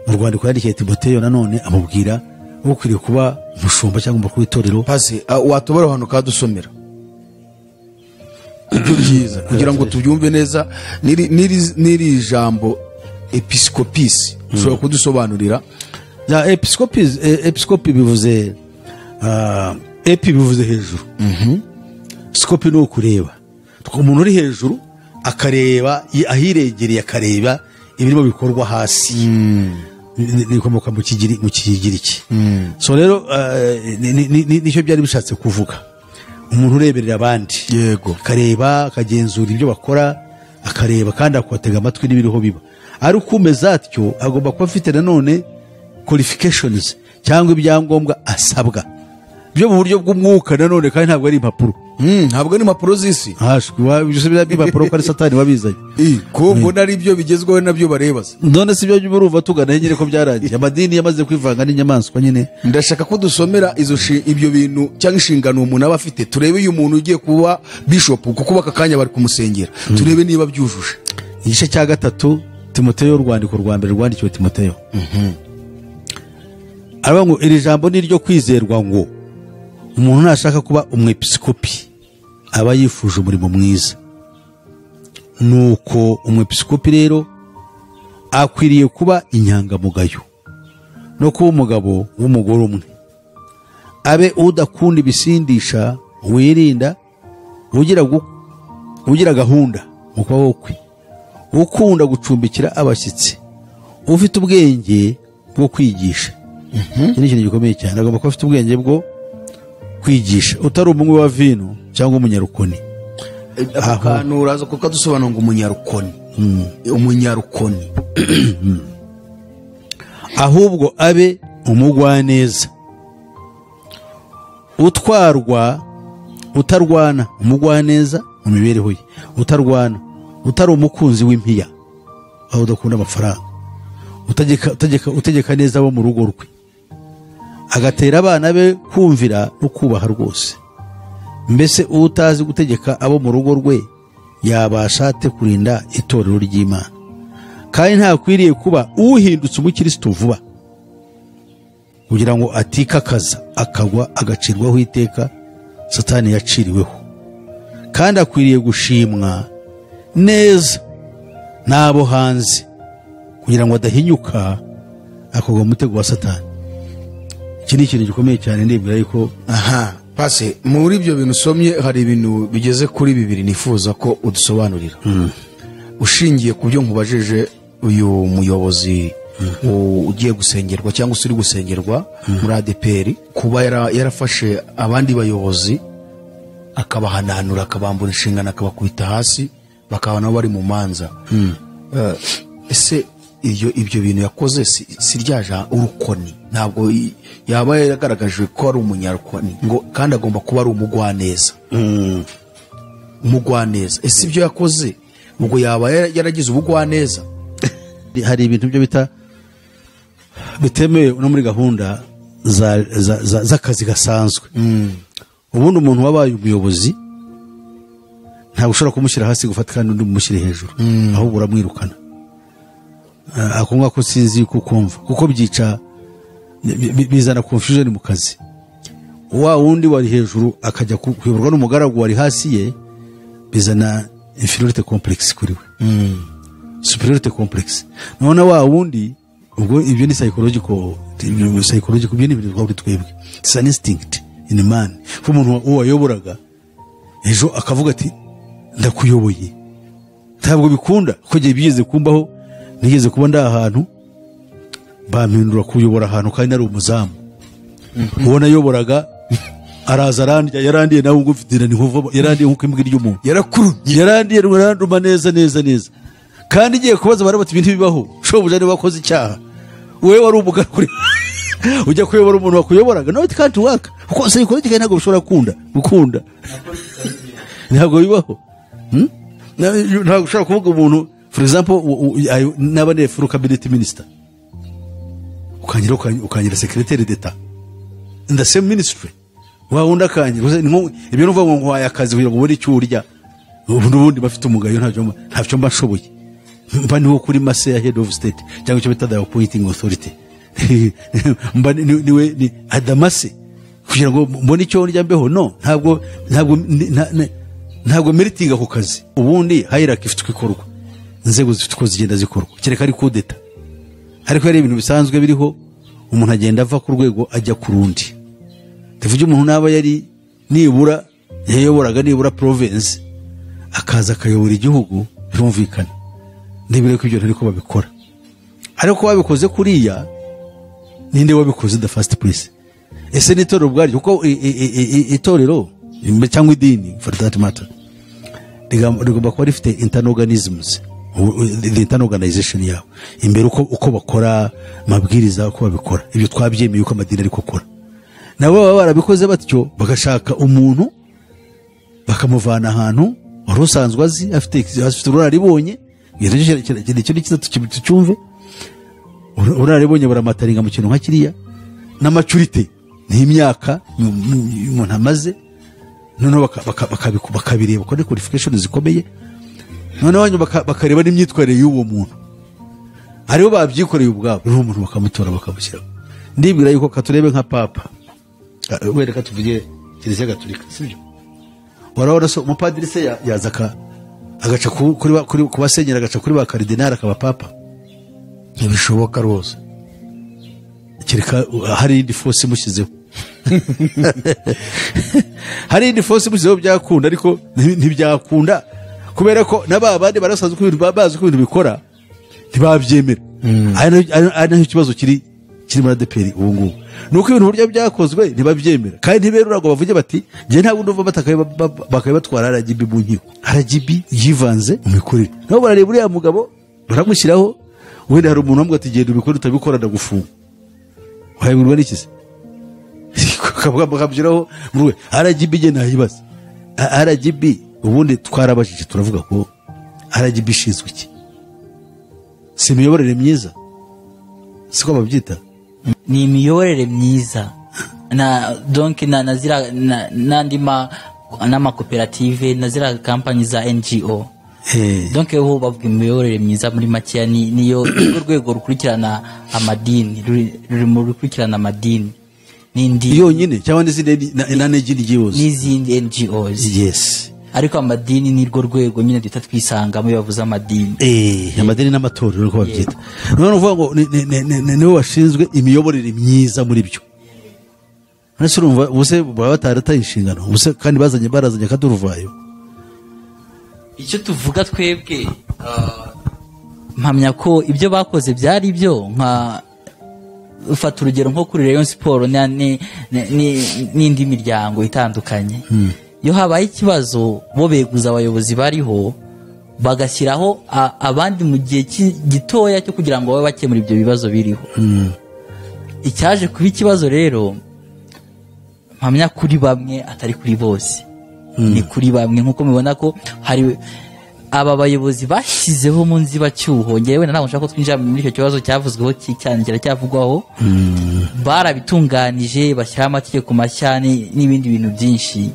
Mu rwandiko yandikiye Timoteyo nanone amubwira ukwiriye kuba umushumba cyangwa umukuru w'itorero. Pasi watubara hano kadusomera ibyo byiza kugira ngo tubyumve neza. Niri jambo episcopis ushobora kudusobanurira? Ya episcopis, episcopi bivuze epi bivuze hejuru, scopi ni ukureba. Umuntu uri hejuru akareba ahiregereye, akareba ibirimo bikorwa hasi. Nikomoka mu Kigiriki. So rero nicyo byari bishatse kuvuga, umuntu ureberera abandi, yego, akareba akagenzura ibyo bakora, akareba kandi akabatega amatwi n'ibiriho biba. Ari ukumeza atyo agomba kuba afite nanone qualifications cyangwa ibyangombwa asabwa byo mu buryo bw'umwuka nanone, kandi ntabwo ari impapuro. Ntabwo ari impapuro z'isi. Ibyo impapuro ko ari Satani wabizanye. Ko mbona ari byo bigezweho nabyo barebaza. None si byo urumva tugana nyine ko byarangiye. Amadini yamaze kwivanga n'inyamaswa nyine. Ndashaka ko dusomera izo ibyo bintu cyangwa inshingano umuntu aba afite, turebe uyu muntu ugiye kuba bishop, kuko baka kanya bari kumusengera, turebe niba byujuje. Igice cya 3 Timoteyo, urwandiko rwa mbere rwandikiwe Timoteyo. Aravuga ngo iri jambo ni iryo kwizerwa, ngo umuntu nashaka kuba umwepiskopi aba yifuje umurimo mwiza. Nuko umwepiskopi rero akwiriye kuba inyangamugayo no kuba umugabo w'umugore umwe, abe udakunda ibisindisha, wirinda, ugira gahunda mu kubaho kwe, ukunda gucumbikira abashyitsi, ufite ubwenge bwo kwigisha. Iki ni ikintu gikomeye cyane, agomba kuba afite ubwenge bwo kwigisha, utari umunywi wa vino cyangwa umunyarukoni. Ako kantu uraza kuko dusobanura ngo umunyarukoni. Umunyarukoni. Ahubwo abe umugwaneza, utwarwa, utarwana, umugwaneza mu mibereho ye, utarwana, utari umukunzi w'impiya, aho udakunda amafaranga, utegeka neza abo mu rugo rwe, agatera abana be kumvira no kubaha rwose. Mbese utazi gutegeka abo mu rugo rwe yabasha ate kurinda itorero ry'Imana? Kandi ntakwiriye kuba uhindutse umukristo vuba, kugira ngo atikakaza akagwa agacirwaho iteka Satani yaciriweho. Kandi akwiriye gushimwa neza n'abo hanze, kugira ngo adahinyuka akagwa mu mutego wa Satani. Iki ni ikintu gikomeye cyane, ndibwira yuko aha pase muri ibyo bintu usomye hari ibintu bigeze kuri bibiri nifuza ko udusobanurira. Ushingiye ku byo nkubajije, uyu muyobozi ugiye gusengerwa cyangwa se uri gusengerwa muri ADEPR, kuba yarafashe abandi bayobozi akabahananura, akabambura inshingano, akabakubita hasi, bakaba nabo bari mu manza. Ese ibyo bintu yakoze si ryaja urukoni? Ntabwo yaba yaragaragaje ko ari umunyarukoni, ngo kandi agomba kuba ari umugwaneza. Umugwaneza, ese ibyo yakoze ubwo yaba yaragize ubugwaneza? Hari ibintu byo bita bitemewe no muri gahunda z'akazi gasanzwe. Ubundi umuntu wabaye umuyobozi ntabwo ushobora kumushyira hasi gufata kandi undi umushyire hejuru, ahubwo uramwirukana. Ako ngako sinzi kukumva, kuko byica bizana confusion mu kazi. Wa wundi wari hejuru akajya kuyoborwa n'umugaragu wari hasi ye, bizana inferiority complex kuri we, superiority complex. None wa wundi ubwo ibyo ni psychological, ibyo ni ibintu twari twebwe, it's an instinct in man. Ko umuntu wayoboraga ejo akavuga ati ndakuyoboye, ntabwo bikunda. Ko gihe bigeze kumbaho, nigeze kuba ndi ahantu bampindura kuyobora ahantu kandi nari umuzamu. Uwo nayoboraga araza arandya, yarandiye nawe ubwo mfite ni nkuva, yarandiye nkuko imbwa irya umuntu, yarakurumye, yarandiye aranduma neza neza neza. Kandi igiye kubaza barabati ibintu bibaho, shobuja niba wakoze icyaha, wewe wari umugaragu ujya kuyobora umuntu wakuyoboraga, no it can't work. Kuko psychological ntabwo bishobora gukunda, ntabwo bibaho. Ntabwo ushobora kuvuga umuntu, for example, naba ni full cabinet minister, ukangira secretary d'etat in the same ministry, wa wundi akangira ibyo nuvuga ngo nguhaye akazi kugira ngo ubone icyo urya, ubundi bafite umugayo, ntacyo mba nshoboye, mba niwo kuri mase ya head of state cyangwa icyo bita the appointing authority, mba niwe ni adamase kugira ngo mbone icyo ndya mbeho. No, ntabwo meritinga ku kazi. Ubundi hierarchy ifite uko ikorwa, inzego zifite uko zigenda zikorwa, kereka ari coup d'etat. Ariko hari ibintu bisanzwe biriho, umuntu agenda ava ku rwego ajya ku rundi. Tuvuge umuntu naba yari nibura yayoboraga nibura province, akaza akayobora igihugu, birumvikana. Ndibire ko ibyo ntariko babikora. Ariko babikoze kuriya, ninde wabikoze the first place? Ese ni itorero ubwaryo? Kuko itorero cyangwa idini for that matter rigomba kuba rifite internal organisms, the internal organization yabo imbere, uko bakora amabwiriza, uko babikora. Ibyo twabyemeye uko amadini ariko akora. Nabo baba barabikoze batyo, bagashaka umuntu bakamuvana ahantu wari usanzwe azi, afite ubunararibonye. Icyo ni cyiza tucyumve. Ubunararibonye buramataringa mu kintu nka kiriya, na maturity ni imyaka umuntu amaze, noneho bakabireba ko ni qualification zikomeye, noneho hanyuma bakareba n'imyitwarire y'uwo muntu. Aribo babyikoreye ubwabo, noneho umuntu bakamutora bakamushyiraho. Ndibwira yuko katurebe nka papa, wenda katuvuge Kiliziya Gatolika, sibyo? Warabona so umupadiri se yaza agaca kuri ku basenyeri, agaca kuri ba karidinali, akaba papa? Ntibishoboka rwose, kereka hari indi force imushyizeho. Hari indi force imushyizeho byakunda, ariko ntibyakunda kubera ko n'aba bandi barasanzwe ko ibintu bazi ko ibintu bikora ntibabyemera. Ari naho ikibazo kiri muri ADEPR ubu ngubu, nuko ibintu burya byakozwe ntibabyemera, kandi ntiberura ngo bavuge bati njye ntabwo ndumva bakabibatwara RGB mu nkiko. RGB yivanze mu mikorere, nabo barareba uriya mugabo baramushyiraho, wenda hari umuntu wamubwira ati genda ubikore, utabikora ndagufunga. Wayibwirwa n'iki se? Bakamushyiraho mu rwego. RGB njye nayibaza. RGB ubundi twarabajije turavuga ko RGB ishinzwe iki? Si imiyoborere myiza, siko babyita? Ni imiyoborere myiza na donc na zira n'andi ma n'amakoperative na ziriya kampani za NGO. Donc ho bavuga imiyoborere myiza muri makeya niyo nirwo rwego rukurikirana amadini, ruri mu rukurikirana amadini n'indi yonyine cyangwa n'izindi na NGOs, n'izindi NGOs. Yes. Ariko amadini nirwo rwego nyine duhita twisangamo iyo bavuze amadini. Amadini n'amatorero uko babyita. None uvuga ngo nibo bashinzwe imiyoborere myiza muri byo. None urumva ubuse baba batarataye inshingano, ubuse kandi barazanye akaduruvayo. Icyo tuvuga twebwe, mpamya ko ibyo bakoze byari byo. Nka ufata urugero nko kuri Rayon Sport n'indi miryango itandukanye, iyo habaye ikibazo bo beguza abayobozi bariho bagashyiraho abandi mu gihe gitoya cyo kugira ngo babe bakemura ibyo bibazo biriho. Icyaje kuba ikibazo rero mpamya kuri bamwe atari kuri bose, ni kuri bamwe. Nkuko mubibona ko hari aba bayobozi bashyizeho mu nzibacyuho, ngewe ntabwo nshaka ko twinjira muri icyo kibazo cyavuzweho cyane kiracyavugwaho, barabitunganije bashyiraho amategeko mashya n'ibindi bintu byinshi,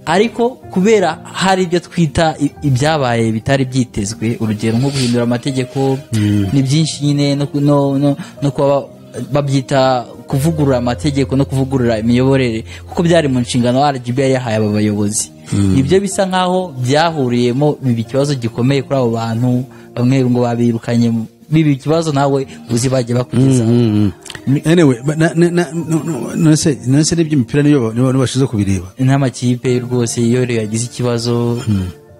ariko kubera hari ibyo twita ibyabaye bitari byitezwe, urugero nko guhindura amategeko ni byinshi nyine, no kuba babyita kuvugurura amategeko no kuvugurura imiyoborere, kuko byari mu nshingano RGB yahaye aba bayobozi. Ibyo bisa nkaho byahuriyemo biba ikibazo gikomeye kuri abo bantu, bamwe ngo babirukanye biba ikibazo nawe uzi bagiye bakugeza. Anyway, none se n'iby'imipira niyo bashize kubireba. N'amakipe rwose iyo yagize ikibazo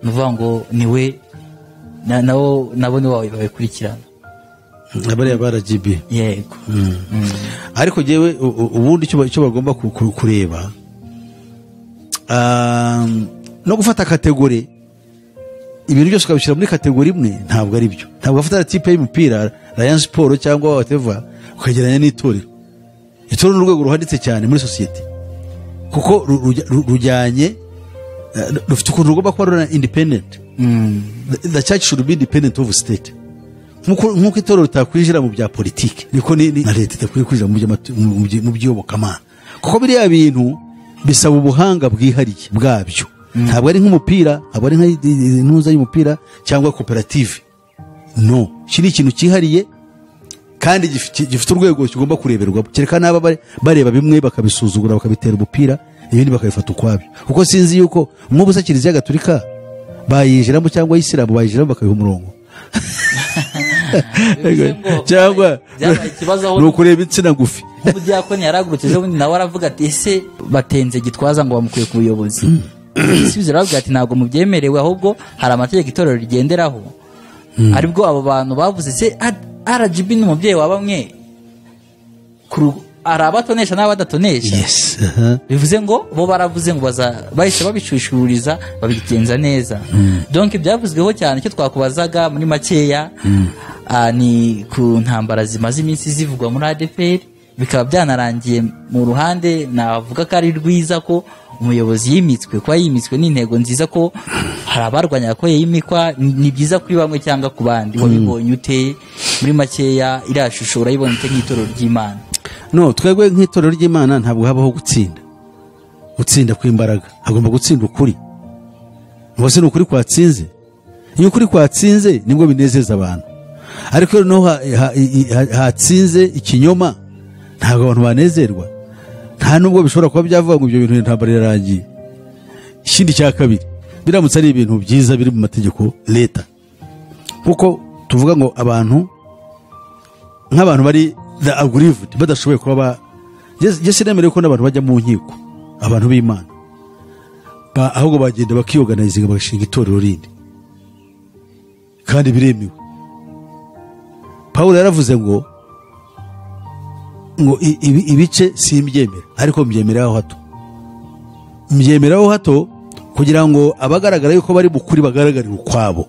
nuvuga ngo niwe nabo niwe babikurikirana. Abariya ba RGB. Yego. Ariko jewe ubundi icyo bagomba kureba, no gufata catégorie, ibintu byose ukabishyira muri catégorie imwe ntabwo ari byo. Ntabwo bafata type y'umupira Rayon Sport cyangwa whatever ukagereranya n'itorero. Itorero ni urwego ruhanitse cyane muri sosiyete, kuko rujyanye, rufite ukuntu rugomba kuba ruri independent. The church should be independent of state. Nkuko itorero ritakwinjira mu bya politiki, niko na leta idakwiye kwinjira mu by'iyobokamana, kuko biriya bintu bisaba ubuhanga bwihariye bwabyo. Ntabwo ari nk'umupira, ntabwo ari nk'intuza y'umupira cyangwa koperative. No, iki ni ikintu cyihariye kandi gifite urwego kigomba kureberwamo. Kereka n'aba bareba bimwe bakabisuzugura bakabitera umupira, ibindi bakabifata ukwabyo. Kuko sinzi yuko nk'ubu se Kiliziya Gatolika bayinjiramo cyangwa Isilamu bayinjiramo bakabiha umurongo, cyangwa ni ukureba insina ngufi. Nk'umudiyakoni yaragurutse ejo bundi nawe aravuga ati ese batenze Gitwaza ngo bamukuye ku buyobozi. Igisubizo aravuga ati ntabwo mubyemerewe, ahubwo hari amategeko itorero rigenderaho. Aribwo abo bantu bavuze se RGB ni umubyeyi wa bamwe, hari abatonesha n'abadatonesha. Yes. Bivuze ngo bo baravuze ngo bahise babicishuriza babigenza neza. Donc ibyavuzweho cyane icyo twakubazaga muri makeya, ni ku ntambara zimaze iminsi zivugwa muri ADEPR, bikaba byanarangiye mu ruhande navuga ko ari rwiza ko umuyobozi yimitswe, kuba yimitswe n'intego nziza, ko hari abarwanyaga ko yimikwa, ni byiza kuri bamwe cyangwa ku bandi. Wabibonye ute muri makeya iriya shusho, urayibona ute nk'itorero ry'Imana? No, twebwe nk'itorero ry'Imana ntabwo habaho gutsinda kw'imbaraga, hagomba gutsinda ukuri. Ubwo ni ukuri kwatsinze. Iyo ukuri kwatsinze nibwo binezeza abantu, ariko noneho hatsinze ikinyoma ntabwo abantu banezerwa, nta nubwo bishobora kuba byavuga ngo ibyo bintu intambara irarangiye. Ikindi cya kabiri, biramutse ari ibintu byiza biri mu mategeko leta, kuko tuvuga ngo abantu nk'abantu bari the aggrieved badashoboye kuba ba jye sinemerewe ko n'abantu bajya mu nkiko, abantu b'Imana ahubwo bagenda bakiyoganizinga bagashinga itorero rindi, kandi biremewe. Pawulo yaravuze ngo ibice simbyemera, ariko mbyemeraho hato, mbyemeraho hato kugira ngo abagaragara yuko bari bukuri bagaragarire ukwabo.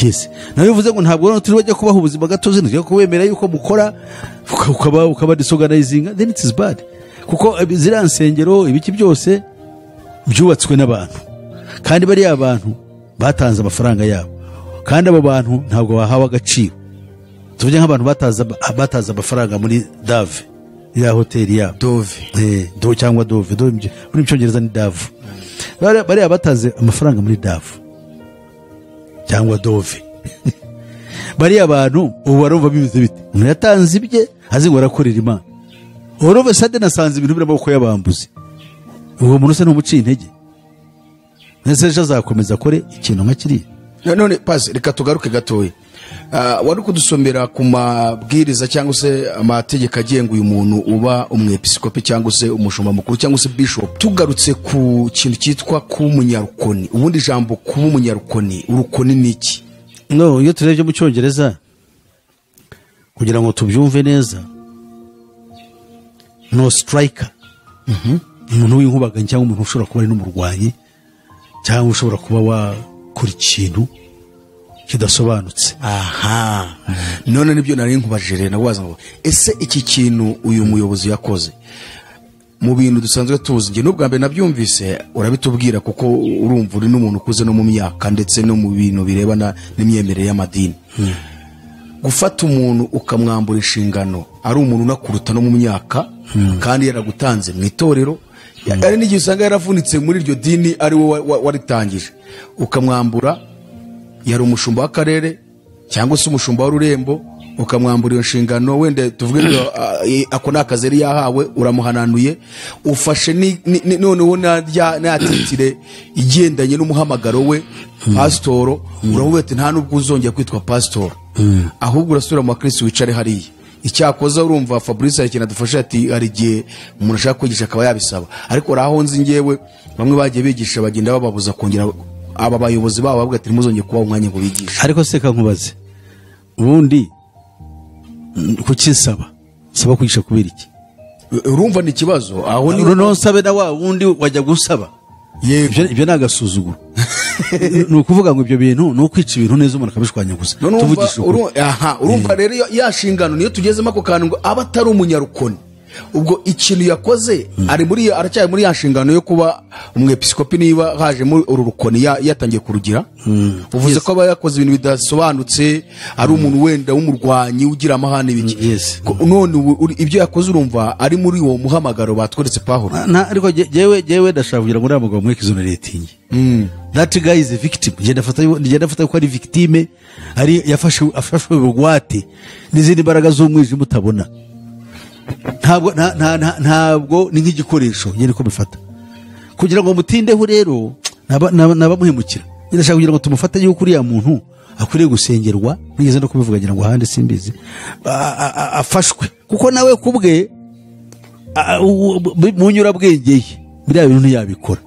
Yes, nawe bivuze ngo ntabwo rero turi bajya kubaha ubuzima gatozi, ntujya kubemera yuko mukora ukaba disorganizing, then it is bad. Kuko ziriya nsengero ibiki byose byubatswe n'abantu, kandi bariya abantu batanze amafaranga yabo, kandi abo bantu ntabwo bahawe agaciro. Tuvuge nk'abantu bataza amafaranga muri dave Ya hoteli yabo Dove. Do cyangwa Dove, Dove muri cyongereza ni Dove. Bariya bataze amafaranga muri Dove cyangwa Dove. Bariya abantu ubu barumva bimeze bite? Umuntu yatanze ibye azi ngo arakorera Imana. Urumva sade nasanze ibintu biri amaboko y'abambuzi. Uwo muntu se ntumuciye intege? Ese ejo azakomeza akore ikintu nka kiriya? None pasi reka tugaruke gatoya. Wari kudusomera ku mabwiriza cyangwa se amategeko agenga uyu muntu uba umwepiskopi cyangwa se umushumba mukuru cyangwa se bishop. Tugarutse ku kintu cyitwa kuba umunyarukoni, ubundi ijambo kuba umunyarukoni, urukoni ni iki? No, iyo turebye mu cyongereza kugira ngo tubyumve neza, no striker, umuntu w'inkubaganyi cyangwa umuntu ushobora kuba ari n'umurwanyi cyangwa ushobora kuba wakora ikintu kidasobanutse. Aha, none nibyo nari nkubajije rero, nabaza ngo ese iki kintu uyu muyobozi yakoze mu bintu dusanzwe tuzi, njye n'ubwa mbere nabyumvise urabitubwira kuko urumva uri n'umuntu ukuze no mu myaka ndetse no mu bintu birebana n'imyemerere y'amadini. Gufata umuntu ukamwambura inshingano ari umuntu unakuruta no mu myaka kandi yaragutanze mu itorero, ari n'igihe usanga yaravunitse muri iryo dini ari wowe waritangije, ukamwambura, yari umushumba w'akarere cyangwa se umushumba w'ururembo, ukamwambura iyo nshingano, wenda tuvuge ngo ako ni akazi yari yahawe, uramuhananuye, ufashe noneho na titire igendanye n'umuhamagaro we pasitoro, uravuga ati nta nubwo uzongera kwitwa pasitoro, ahubwo urasubira mu bakristo wicare hariya. Icyakoza urumva Fabrice hari ikintu adufasha, ati hari igihe umuntu ashaka kwigisha akaba yabisaba, ariko aho nzi ngewe bamwe bagiye bigisha bagenda bababuza kongera, aba bayobozi babo bavuga ati ntimuzongere kubaha umwanya ngo bigishe. Ariko se ka nkubaze, ubundi kuki nsaba saba kwigisha kubera iki? Urumva ni ikibazo aho ni noneho nsabe na wa wundi wajya gusaba. Yego. Ibyo ni agasuzuguro. Ni ukuvuga ngo ibyo bintu ni ukwica ibintu neza umuntu akabishwanyaguza. Tuvugishe ukuri. Urumva rero ya nshingano niyo tugezemo ako kantu ngo aba atari umunyarukoni. Ubwo ikintu yakoze ari muri aracyari muri ya nshingano yo kuba umwepiskopi, niba hajemo uru rukoni yatangiye kurugira. Uvuze ko aba yakoze ibintu bidasobanutse, ari umuntu wenda w'umurwanyi ugira amahane biki. None ibyo yakoze urumva ari muri uwo muhamagaro batweretse Pawulo. Ariko jewe ndashaka kugira ngo uriya mugabo mwe exonerating. That guy is a victim. Ngenda afata ko ari victime, ari yafashwe bugwate n'izindi mbaraga z'umwijima utabona. Ntabwo ni nk'igikoresho nyine ko bifata kugira ngo mutindeho rero nabamuhemukira. Ndashaka kugira ngo tumufate yuko uriya muntu akwiriye gusengerwa, nigeze no kubivuga ngira ngo ahandi simbizi, afashwe kuko nawe kubwe mu nyurabwenge ye biriya bintu ntiyabikora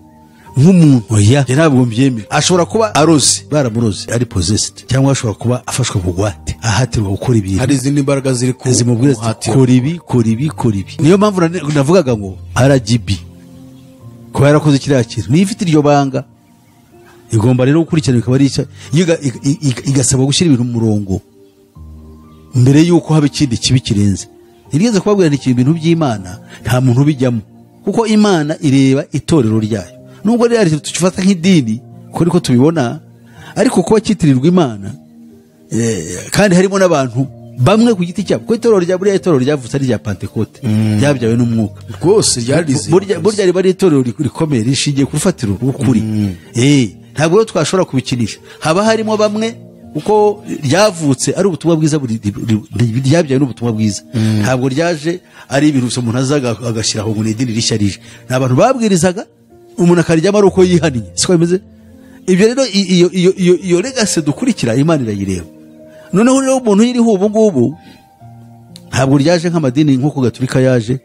nk'umuntu. Oya, ntabwo mbyemera. Ashobora kuba aroze, baramuroze, ari possessed, cyangwa ashobora kuba afashwe bugwate, ahatirwa gukora ibintu. Hari izindi mbaraga ziri zimubwira ziti kora ibi, kora ibi, kora ibi. Niyo mpamvu navugaga ngo RGB kuba yarakoze kiriya kintu, niyo ifite iryo banga igomba rero gukurikirana, ikaba ari igasabwa gushyira ibintu mu murongo mbere y'uko haba ikindi kibi kirenze. Nigeze kubabwira nti ibintu by'Imana nta muntu ubijyamo, kuko Imana ireba itorero ryayo. Nubwo rero tukifata nk'idini ko niko tubibona, ariko kuba cyitirirwa Imana kandi harimo n'abantu bamwe ku giti cyabo, kuko itorero rya buriya itorero ryavutse ari rya Pentecote, ryabyawe n'umwuka rwose, ryarize burya riba ari itorero rikomeye rishingiye ku rufatiro rw'ukuri. Ntabwo rero twashobora kubikinisha. Haba harimo bamwe uko ryavutse ari ubutumwa bwiza, ryabyawe n'ubutumwa bwiza, ntabwo ryaje ari ibintu gusa umuntu aza agashyiraho ngo ni idini rishya rije. Ni abantu babwirizaga umuntu akaryama ari uko yihaniye, siko bimeze. Ibyo rero iyo legacy dukurikira Imana irayireba. Noneho rero umuntu yiriho ubu ngubu ntabwo ryaje nk'amadini nk'uko Gatolika yaje,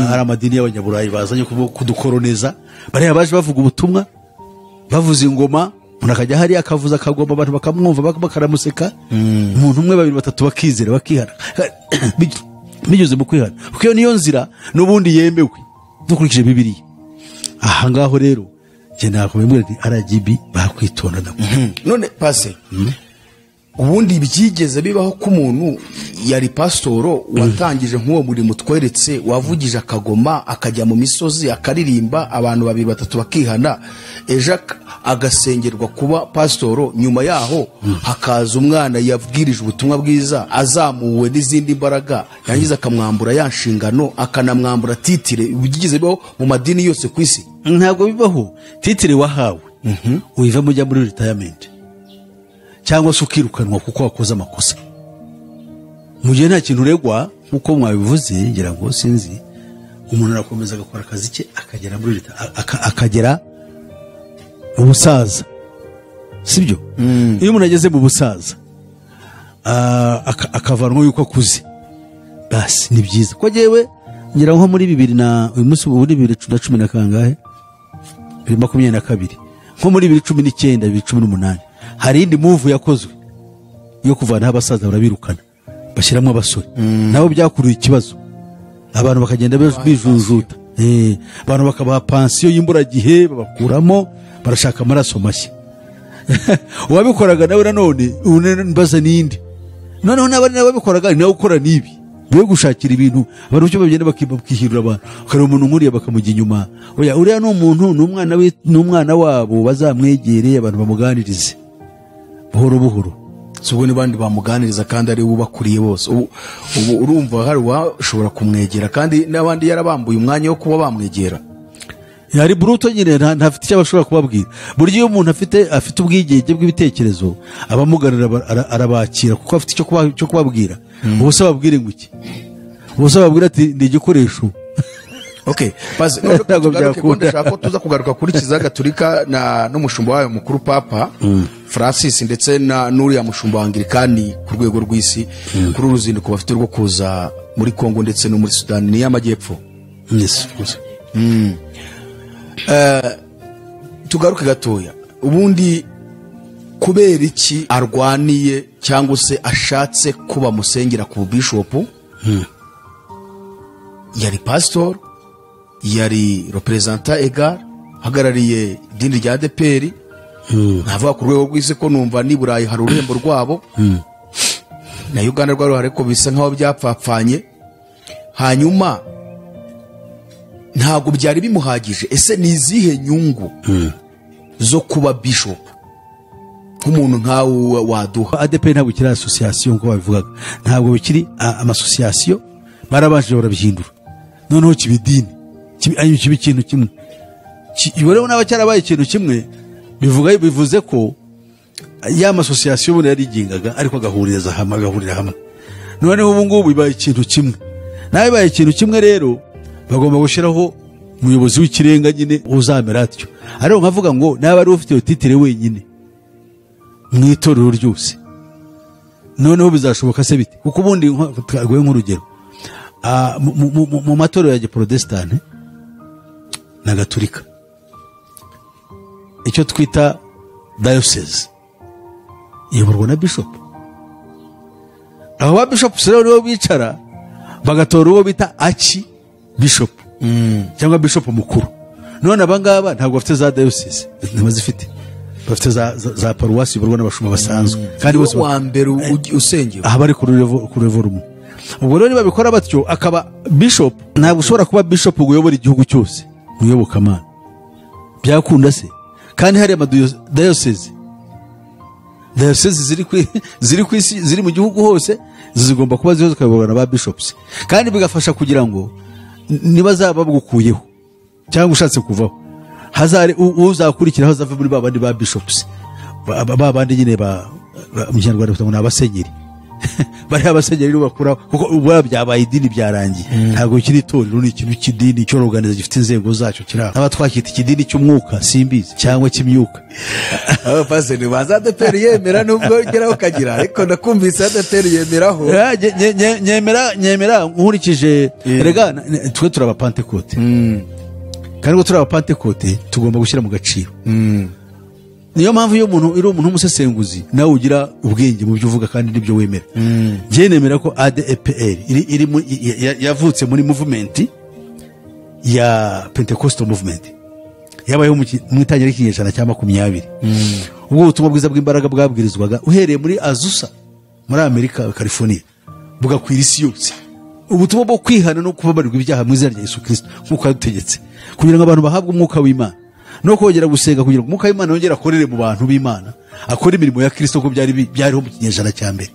hari amadini y'abanyaburayi bazanye kudukoroneza, bariya baje bavuga ubutumwa, bavuza ingoma, umuntu akajya hariya akavuza akagomba, abantu bakamwumva bakaramuseka, umuntu umwe babiri batatu bakizera bakihana, binyuze mu kwihana, kuko iyo niyo nzira n'ubundi yemewe dukurikije Bibiliya. Aha ngaho rero njye nakomeye mbwira nti RGB bakwitonda nabo. None pase Ubundi byigeze bibaho ko umuntu yari pasitoro watangije nk'uwo murimo tweretse, wavugije akagoma akajya mu misozi akaririmba, abantu babiri batatu bakihana, ejo agasengerwa kuba pasitoro, nyuma yaho hakaza umwana yabwirije ubutumwa bwiza azamuwe n'izindi mbaraga, yangiza akamwambura ya nshingano, akanamwambura titire. Byigeze bibaho mu madini yose ku isi? Ntabwo bibaho. Titire wahawe uyivamo ujya muri retirement cyangwa se ukirukanwa kuko wakoze amakosa. Mu gihe nta kintu uregwa nk'uko mwabivuze, ngira ngo sinzi, umuntu arakomeza agakora akazi ke akagera muri leta, akagera mu busaza, sibyo? Iyo umuntu ageze mu busaza akavanwa yuko akuze, basi ni byiza ko jyewe ngira nko muri bibiri na uyu munsi muri 2010 na kangahe, 2022, nko muri 2019, 2018 hari indi move yakozwe yo kuvanaho abasaza, barabirukana bashyiramo abasore. Nabo byakuruye ikibazo, abantu bakagenda bijujuta, abantu bakabaha pansiyo y'imburagihe, babakuramo, barashaka amaraso mashya. Uwabikoraga nawe nanone mbaza n'indi, noneho n'abari n'ababikoraga nawe ukora n'ibi be gushakira ibintu abantu cyo bagenda bakihirura abantu, ukareba umuntu nkuriya bakamujya inyuma. Oya, uriya ni umuntu, ni umwana wabo, bazamwegereye abantu bamuganirize buhoro buhoro. Si ubwo n'abandi bamuganiriza kandi ari ubakuriye bose. Ubu urumva hari uwashobora kumwegera kandi n'abandi yarabambuye umwanya wo kuba bamwegera. Yari bruto nyine, ntafite icyo bashobora kubabwira. Buryo iyo umuntu afite ubwigenge bw'ibitekerezo, abamuganira arabakira kuko afite icyo kubabwira. Ubu se babwire ngo iki? Ubu se babwire ati ni igikoresho. Okay, baze ntabwo byakunda. Ndashaka ko tuza kugaruka kuri Kiliziya Gatolika na n'umushumba wayo mukuru Papa Francis, ndetse na n'uriya mushumba wa Anglikani ku rwego rw'isi, kuri uruzinduko bafite rwo kuza muri Kongo ndetse no muri Sudani ni y'amajyepfo. Yes. Tugaruke gatoya. Ubundi kubera iki arwaniye cyangwa se ashatse kuba musengera ku bishop? Yari pastor, yari representant egal, hagarariye idini rya ADEPR. Navuga ku rwego rw'isi ko numva ni Burayi hari ururembo rwabo, na Uganda rwari ariko bisa nkaho byapfapfanye. Hanyuma ntabwo byari bimuhagije. Ese ni izihe nyungu zo kuba bishop nk'umuntu nkawe waduha? ADEPR ntabwo kiri association nko babivugaga, ntabwo bikiri amasosiyasiyo, barabashije barabihindura noneho kiba idini, kiba ikintu kimwe. Rero n'aba cyarabaye ikintu kimwe, bivuze ko ya masosiyasiyo ubundi yarigengaga ariko agahurira hamwe. Noneho ubu ngubu bibaye ikintu kimwe. Nawe bibaye ikintu kimwe rero bagomba gushyiraho umuyobozi w'ikirenga nyine uzamera atyo. Ariko nkavuga ngo naba ari ufite titire wenyine mu itorero ryose, noneho bizashoboka se bite? Kuko ubundi twaguye nk'urugero mu matorero ya Giprotestante na Gatolika, icyo twita diocese iyoborwa na bishop. Aho ba bishop rero nibo bicara bagatora uwo bita arch bishop cyangwa bishop mukuru. None abangaba ntabwo bafite za diocese, ntibazifite, bafite za paruwasi iyoborwa n'abashumba basanzwe, kandi bose wa mbere usengewe aha bari ku level rumwe. Ubwo rero nibabikora batyo akaba bishop, ntabwo ushobora kuba bishop ngo uyobore igihugu cyose muyobokamana, byakunda se? Kandi hari ama diocese ziri ku isi, ziri mu gihugu hose, zigomba kuba zose zikayoborwa na ba bishops, kandi bigafasha kugira ngo niba zaba bagukuyeho cyangwa ushatse kuvaho, hazari uzakurikiraho azava muri babandi ba bishops, babandi nyine ba mu Kinyarwanda ngo ni abasenyeri. Bari abasenyeri bakura kuko ubu byabaye idini byarangiye, ntabwo kiri itorero, ni ikintu cy'idini cyo organize gifite inzego zacyo kira. Aba twakita ikidini cy'umwuka simbizi cyangwa cy'imyuka. Aba pastor baza ADEPR yemera nubwo ugeraho kagira, ariko nakumvise ADEPR yemeraho. Nyemera nkurikije rega twe turaba Pentecote, kandi ngo turaba Pentecote tugomba gushyira mu gaciro. Niyo mpamvu iyo umuntu uri umuntu w'umusesenguzi nawe ugira ubwenge mu byo uvuga kandi n'ibyo wemera. Njye nemera ko ADEPR iri yavutse muri movement ya Pentecostal movement. Yabayeho mu itangira ry'ikinyejana cya 20. Ubwo ubutumwa bwiza bw'imbaraga bwabwirizwaga uhereye muri Azusa muri Amerika, California, bugakwira isi yose. Ubutumwa bwo kwihana no kubabarirwa ibyaha mu izina rya Yesu Kristo nk'uko yadutegetse, kugira ngo abantu bahabwe umwuka w'Imana no kongera gusenga, kugira ngo umwuka w'Imana yongere akorere mu bantu b'Imana, akore imirimo ya Kristo ko byariho mu kinyejana cya mbere.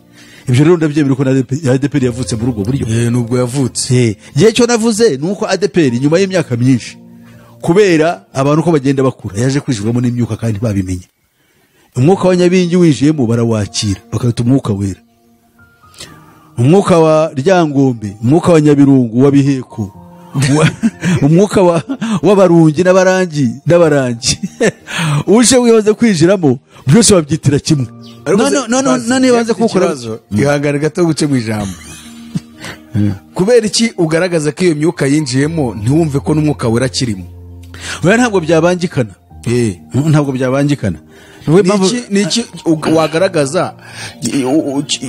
Ibyo rero ndabyemera ko na ADEPR yavutse muri ubwo buryo. Nubwo yavutse. Igihe cyo navuze ni uko ADEPR nyuma y'imyaka myinshi, kubera abantu ko bagenda bakura, yaje kwijirwamo n'imyuka kandi babimenye. Umwuka wa Nyabingi winjiyemo barawakira bakawita umwuka wera. Umwuka wa Ryangombe, umwuka wa Nyabirungu wa Biheko, umwuka w'abarungi n'abarangi uje wibaze kwijiramo byose babyitira kimwe. No nibanze kukora ihangane gato guce mu ijambo. Kubera iki ugaragaza ko iyo myuka yinjiyemo ntiwumve ko n'umwuka wera kirimo? Oya, ntabwo byabangikana. Ntabwo byabangikana. Niki wagaragaza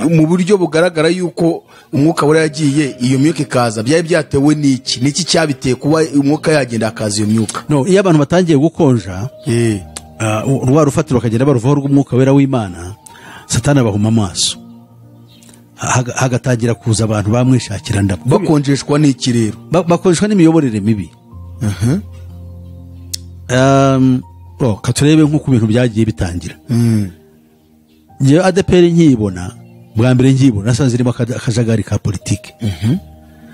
mu buryo bugaragara yuko umwuka wera yagiye iyo myuka ikaza, byari byatewe n'iki? Niki cyabiteye kuba umwuka yagenda akaza iyo myuka? No, iyo abantu batangiye gukonja, rwa rufatiro bakagenda baruvaho rw'umwuka wera w'Imana, Satani abahuma amaso, hagatangira kuza abantu bamwishakira ndabo. Bakonjeshwa n'iki rero? Bakonjeshwa n'imiyoborere mibi. Katurebe nk'uko ibintu byagiye bitangira. Ngewe ADEPR nkiyibona bwa mbere, nkiyibona nasanze irimo akajagari ka politike.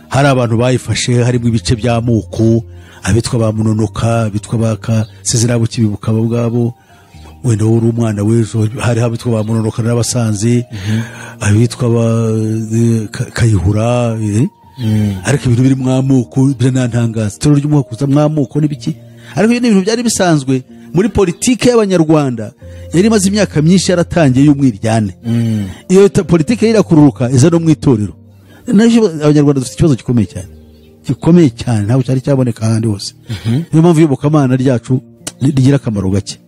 Hari abantu bayifashe, harimo ibice by'amoko, abitwa ba Munonoka, abitwa ba Kasezerabo Kibibuka ubwabo, wenda uri umwana w'ejo, hari abitwa ba Munonoka n'abasanze, abitwa ba Kayihura, ariko ibintu biri mu amoko biranantangaza. Itorero ry'umwuka kuza mu amoko n'ibiki? Ariko ibyo ni ibintu byari bisanzwe muri politike y'Abanyarwanda, yari imaze imyaka myinshi yaratangiye y'umwiryane. Iyo politike irakururuka iza no mu itorero. Nabyo Abanyarwanda dufite ikibazo gikomeye cyane, gikomeye cyane, ntabwo cyari cyaboneka ahandi hose. Niyo mpamvu iyobokamana ryacu rigira akamaro gake.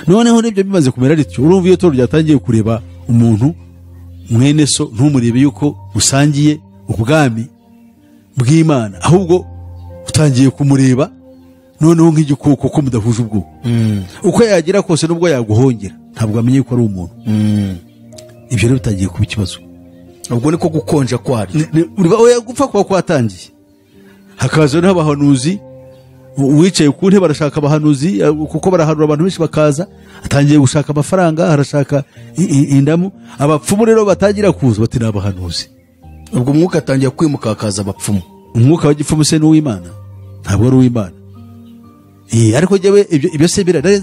Noneho nibyo bimaze kumera rityo, urumva iyo itorero ryatangiye kureba umuntu mwene so, ntumurebe yuko usangiye ubwami bw'Imana, ahubwo utangiye kumureba noneho nk'igikoko ko mudahuje ubwoko. Uko yagira kose nubwo yaguhongera ntabwo amenye ko ari umuntu. Ibyo rero bitangiye kuba ikibazo. Ubwo niko gukonja kwaryo. Oya, gupfa kuba kwatangiye. Hakaza n'abahanuzi, uwicaye ku ntebe arashaka abahanuzi kuko barahanura abantu benshi bakaza, atangiye gushaka amafaranga, arashaka indamu. Abapfumu rero batangira kuza bati ni abahanuzi. Ubwo umwuka atangiye kwimuka hakaza abapfumu. Umwuka w'igipfumu se n'uw'Imana? Ntabwo ari uw'Imana. Ariko jewe ibyo se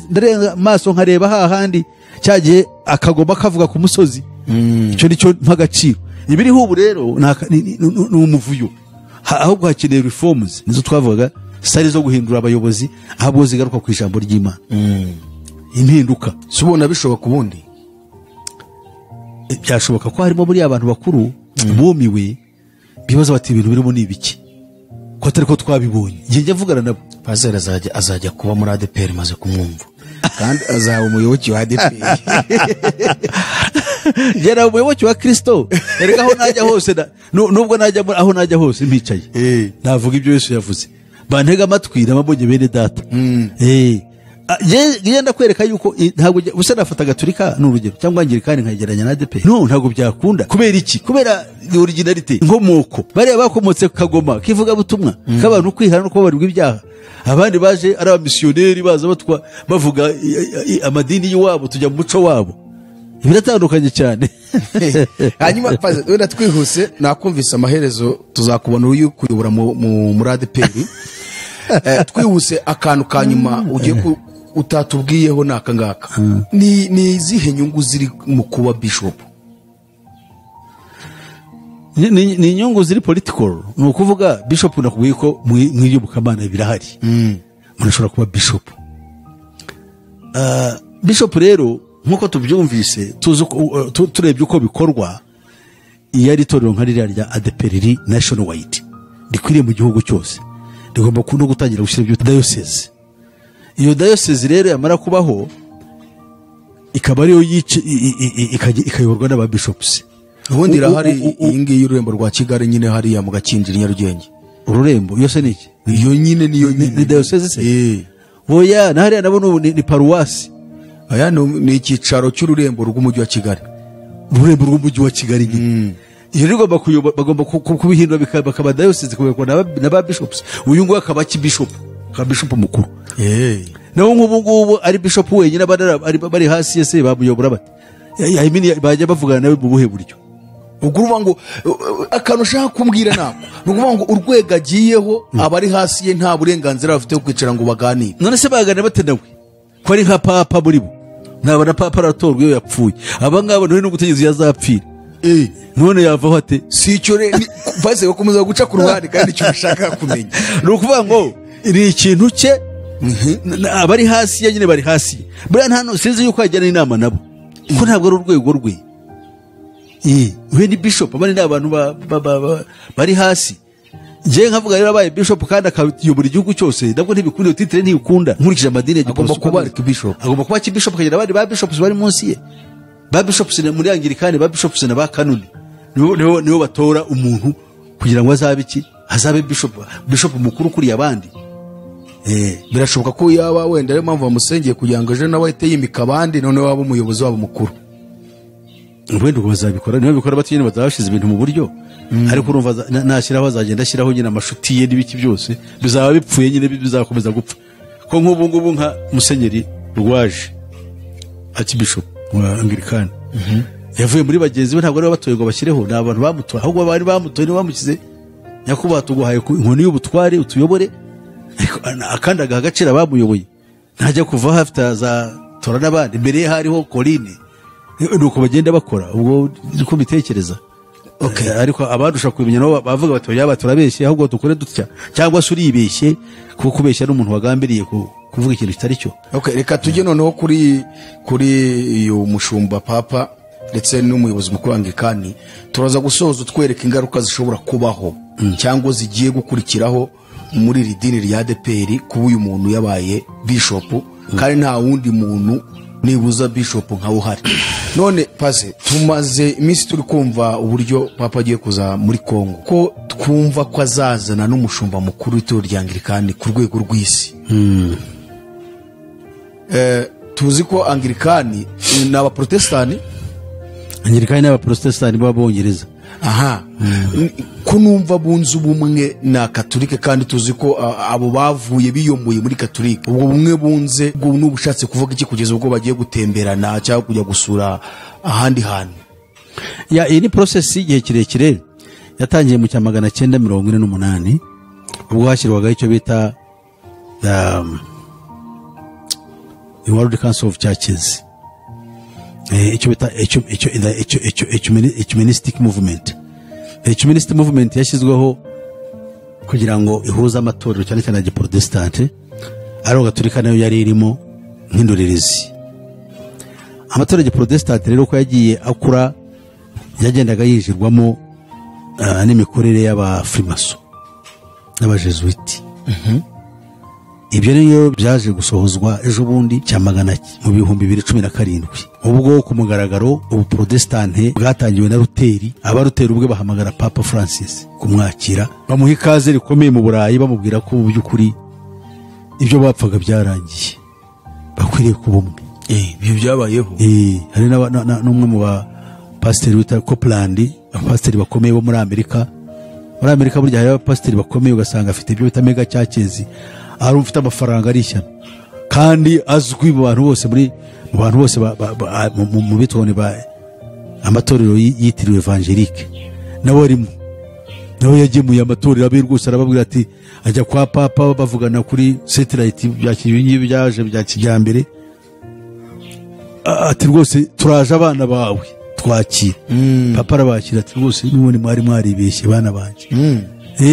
ndarenga maso nkareba hahandi cyagiye akagoma kavuga ku musozi. Icyo nicyo mpagaciro. Ibiriho ubu rero ni umuvuyo. Ahubwo hakeneye reforms, nizo twavugaga, sari zo guhindura abayobozi, ahubwo zigaruka ku ijambo ry'Imana. Impinduka. Si ubona bishoboka ubundi? Byashoboka ko harimo buriya abantu bakuru bumiwe bibaza bati ibintu birimo ni ibiki, ko atari ko twabibonye. Njye mvugana nabo. Pastor azajya kuba muri ADEPR, maze kumwumva, kandi azaba umuyoboke wa ADEPR. Yari umuyoboke wa Kristo. Erega aho najya hose, nubwo najya aho najya hose mpicaye, navuga ibyo Yesu yavuze, bantega amatwi nababonye bene data. Yenda kwereka yuko ntabwo usa nafata Gatolika ni urugero, cyangwa Anglikani nkagereranya na ADEPR. No, ntabwo byakunda. Kubera iki? Kubera originality, inkomoko. Bariya bakomotse ku Kagoma kivuga butumwa k'abantu kwihana no kubabarirwa ibyaha. Abandi baje ari abamisiyoneri baza batwa bavuga amadini y'iwabo, tujya mu muco wabo. Biratandukanye cyane. Hanyuma wenda twihuse, nakumvise amaherezo tuzakubona uri kuyobora muri ADEPR. Twihuse akantu ka nyuma ugiye utatubwiyeho naka ngaka. Ni izihe nyungu ziri mu kuba bishop? Ni inyungu ziri political. Ni ukuvuga bishop nakubwiye ko mu iyobokamana birahari. Umuntu ashobora kuba bishop. Bishop rero nkuko tubyumvise, turebye uko bikorwa, iyo ari itorero nka ririya rya ADEPR riri national wide, rikwiriye mu gihugu cyose, rigomba no gutangira gushyira ibyo diocese. Iyo diocese rero yamara kubaho ikaba ariyo ikayoborwa n'aba bishops. Ubundi irahari iyi ngiyi y'ururembo rwa Kigali nyine hariya mu Gakinjiro Nyarugenge. Ururembo iyo se ni iki? Iyo nyine niyo nyine. Ni diocese se? Oya, na hariya nabo n'ubu ni paruwasi. Aya ni icyicaro cy'ururembo rw'umujyi wa Kigali. Ururembo rw'umujyi wa Kigali nyine. Iyo rero bagomba kuyoba, bagomba kubihindura bakaba diocese, kuyoborwa na ba bishops. Uyu nguyu akaba archbishop, akaba bishop mukuru. Naho nk'ubu ngubu ari bishop wenyine, abandi bari hasi ye se bamuyobora bate? I mean, bajya bavugana nawe mu buhe buryo? Ubwo urumva ngo, akantu ushaka kumbwira nako ni ukuvuga ngo urwego agiyeho, abari hasi ye nta burenganzira bafite bwo kwicara ngo baganire. None se baganira bate nawe ko ari nka papa muri bo? Ntabwo na papa aratorwa iyo yapfuye. Aba ngaba nawe n'ubutegetsi yazapfira. None yavaho ate? Si icyo base bakomeza guca ku ruhande, kandi icyo bashaka kumenya ni ukuvuga ngo ni ikintu cye, abari hasi ye nyine bari hasi ye. Buriya nta sinzi yuko yajyana inama nabo, kuko ntabwo ari urwego rwe. We ni bishop, abandi ni abantu bari hasi. Njyewe nkavuga rero abaye bishop kandi akayobora igihugu cyose, nabwo ntibikunda, iyo titre ntibikunda. Nkurikije amadini ya Agomba Giporoso, kuba archbishop. Agomba kuba archbishop, akagira abandi ba bishops bari munsi ye. Ba bishops ni muri Anglikani, ba bishops na ba kanoni. Nibo batora umuntu kugira ngo azabe iki? Azabe bishop, bishop mukuru kuriya abandi. Birashoboka ko yaba wenda ariyo mpamvu bamusengeye, kugira ngo ejo nawe ahite yimika abandi, noneho waba umuyobozi wabo mukuru. Wenda ubwo bazabikora, niba bikora batyo nyine bazaba bashize ibintu mu buryo. Ariko urumva nashyiraho azagenda ashyiraho nyine amashuti ye n'ibiki byose, bizaba bipfuye nyine, bizakomeza gupfa. Ko nk'ubu ngubu nka Musenyeri Rwaje Archbishop wa Anglikani yavuye muri bagenzi be, ntabwo ari batoye ngo bashyireho, ni abantu bamutoye, ahubwo bari bamutoye nibo bamushyize. Nyakubahwa tuguhaye inkoni y'ubutware utuyobore, ariko akandi agaha agaciro abamuyoboye. Ntajya kuva hafi azatora n'abandi, mbere ye hariho Colline. Nuko bagenda bakora, ubwo niko mbitekereza. Ariko abadusha kubimenya nabo bavuga bati yaba turabeshye, ahubwo dukore dutya, cyangwa se uribeshye, kuko kubeshya ari umuntu wagambiriye kuvuga ikintu kitari cyo. Reka tujye noneho kuri uyu mushumba papa ndetse n'umuyobozi mukuru wa Anglikani. Turaza gusoza utwereka ingaruka zishobora kubaho cyangwa zigiye gukurikiraho muri iri dini rya ADEPR, kuba uyu muntu yabaye bishop kandi nta wundi muntu nibuza bishop nkawe uhari. None pase tumaze iminsi turi kumva uburyo papa agiye kuza muri Kongo, ko twumva ko azazana n'umushumba mukuru w'itorero rya Anglikani ku rwego rw'isi. Tuzi ko Anglikani ni abaprotestani. Anglikani ni abaprotestani b'Abongereza. Aha. Ko numva bunze ubumwe na Katolike, kandi tuzi ko abo bavuye biyomoye muri Katolike, ubwo bumwe bunze ubwo n'ubushatse kuvuga iki kugeza ubwo bagiye gutemberana cyangwa kujya gusura ahandi hantu? Ya, iyi ni process y'igihe kirekire yatangiye mu cya 948, ubwo hashyirwagaho icyo bita the World Council of Churches, icyo bita ecumenistic movement. Ecumenistic movement yashyizweho kugira ngo ihuze amatorero cyane cyane ya Giprotestante, ariko Gatolika nayo yari irimo nk'indorerezi. Amatorero ya Giprotestante rero uko yagiye akura yagendaga yinjirwamo n'imikorere y'abafrimaso n'abajesuiti. Ibyo rero byaje gusohozwa ejo bundi cya magana mu bihumbi bibiri cumi na karindwi, ubwo ku mugaragaro ubuprotestante bwatangiwe na Luteri. Abaruteri ubwe bahamagara Papa Francis kumwakira, bamuha ikaze rikomeye mu Burayi, bamubwira ko mu by'ukuri ibyo bapfaga byarangiye, bakwiriye kuba umwe. Ibyo byabayeho. Hari n'umwe mu ba pasiteri wita Copeland, abapasiteri bakomeye bo muri Amerika. Muri Amerika burya hari abapasiteri bakomeye ugasanga afite ibyo bita mega churches, ari ufite amafaranga ari ishyano kandi azwi mu bantu bose, muri mu bantu bose ba, ba, ba, mu, mu, mu bitwa ni ba amatorero yitiriwe evangelique, nawe arimo, nawe yagemuye amatorero abe rwose, arababwira ati ajya kwa papa bavugana kuri satellite bya kibingi byaje bya kijyambere, ati rwose turaje abana bawe twakira. Papa arabakira ati rwose n'ubundi mwari mwaribeshye bana banje.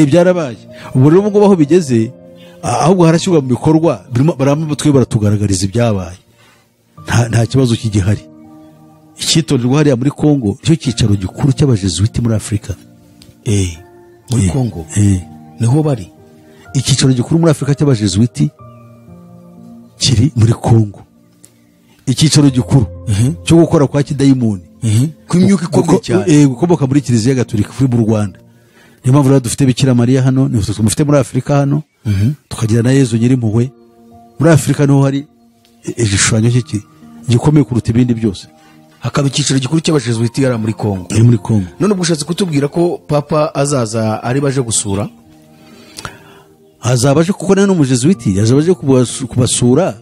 Byarabaye. Ubu rero ubwo aho bigeze, ahubwo harashyirwa mu bikorwa, birimo baramwe twe baratugaragariza ibyabaye. Nta kibazo kigihari. Icyitonderwa hariya muri Kongo, icyo cyicaro gikuru cy'abajesuiti muri Afrika. Muri Kongo? Niho bari. Icyicaro gikuru muri Afrika cy'abajesuiti kiri muri Kongo. Icyicaro gikuru cyo gukora kwa kidayimoni. Kw'imyuka ikomeye cyane. Gukomoka muri Kiliziya Gatolika kuri mu Rwanda. Niyo mpamvu rero dufite Bikira Mariya hano, niyo tumufite muri Afrika hano. Tukagira na Yezu Nyirimpuhwe Muri Afurika niho hari igishushanyo cye gikomeye kuruta ibindi byose. Hakaba icyiciro gikuru cy'abajesuiti yari muri Kongo. Ari muri Kongo. None ubwo ushatse kutubwira ko papa azaza ari baje gusura? Azaba aje kuko nawe ni umujesuiti, azaba aje kubasura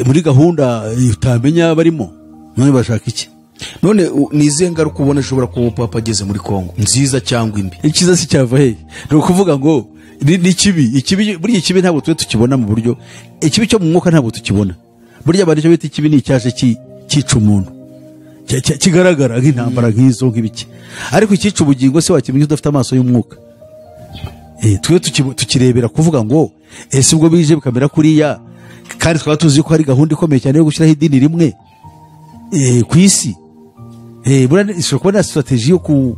muri gahunda utamenya barimo. None bashaka iki? None ni izihe ngaruka ubona ishobora kuba papa ageze muri Kongo, nziza cyangwa imbi? Icyiza si cyava hehe? Ni ukuvuga ngo ni kibi, ikibi buriya ikibi ntabwo twe tukibona mu buryo, ikibi cyo mu mwuka ntabwo tukibona. Burya abantu icyo bita ikibi ni icyaje cyica umuntu, kigaragara nk'intambara nk'izo nk'ibiki, ariko icyica ubugingo se wakimenya udafite amaso y'umwuka? Twe tukirebera kuvuga ngo ese ubwo bije bikamera kuriya, kandi twaba tuzi ko hari gahunda ikomeye cyane yo gushyiraho idini rimwe ku isi. Buriya ishobora kuba na strategy yo kuba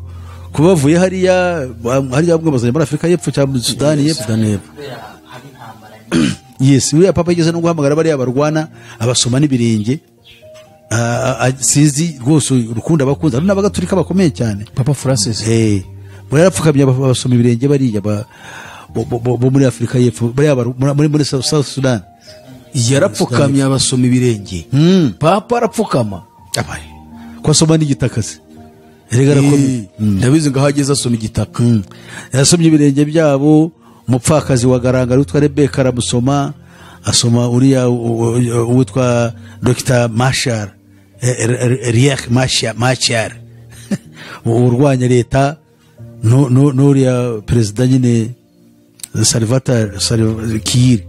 bavuye hariya hariya bamwe bazanye muri Afurika y'Epfo cyangwa Sudani y'Epfo. Yes, uriya papa yigeze no guhamagara bariya barwana abasoma n'ibirenge. Sinzi rwose urukundo abakunze, hari n'abagatulika bakomeye cyane. Papa Francis buriya yarapfukamye abasoma ibirenge bariya bo muri Afurika y'Epfo, bariya muri South Sudan. Yarapfukamye abasoma ibirenge. Papa arapfukama. Abaye ko asoma n'igitaka se. Erega arakomeye. Ndabizi ngo aho ageze asoma igitaka. Yasomye ibirenge byabo. Umupfakazi wa Garangara witwa Rebecca aramusoma, asoma uriya witwa Dr. Machar, Riek Machar urwanya leta, n'uriya perezida nyine Salva Kiir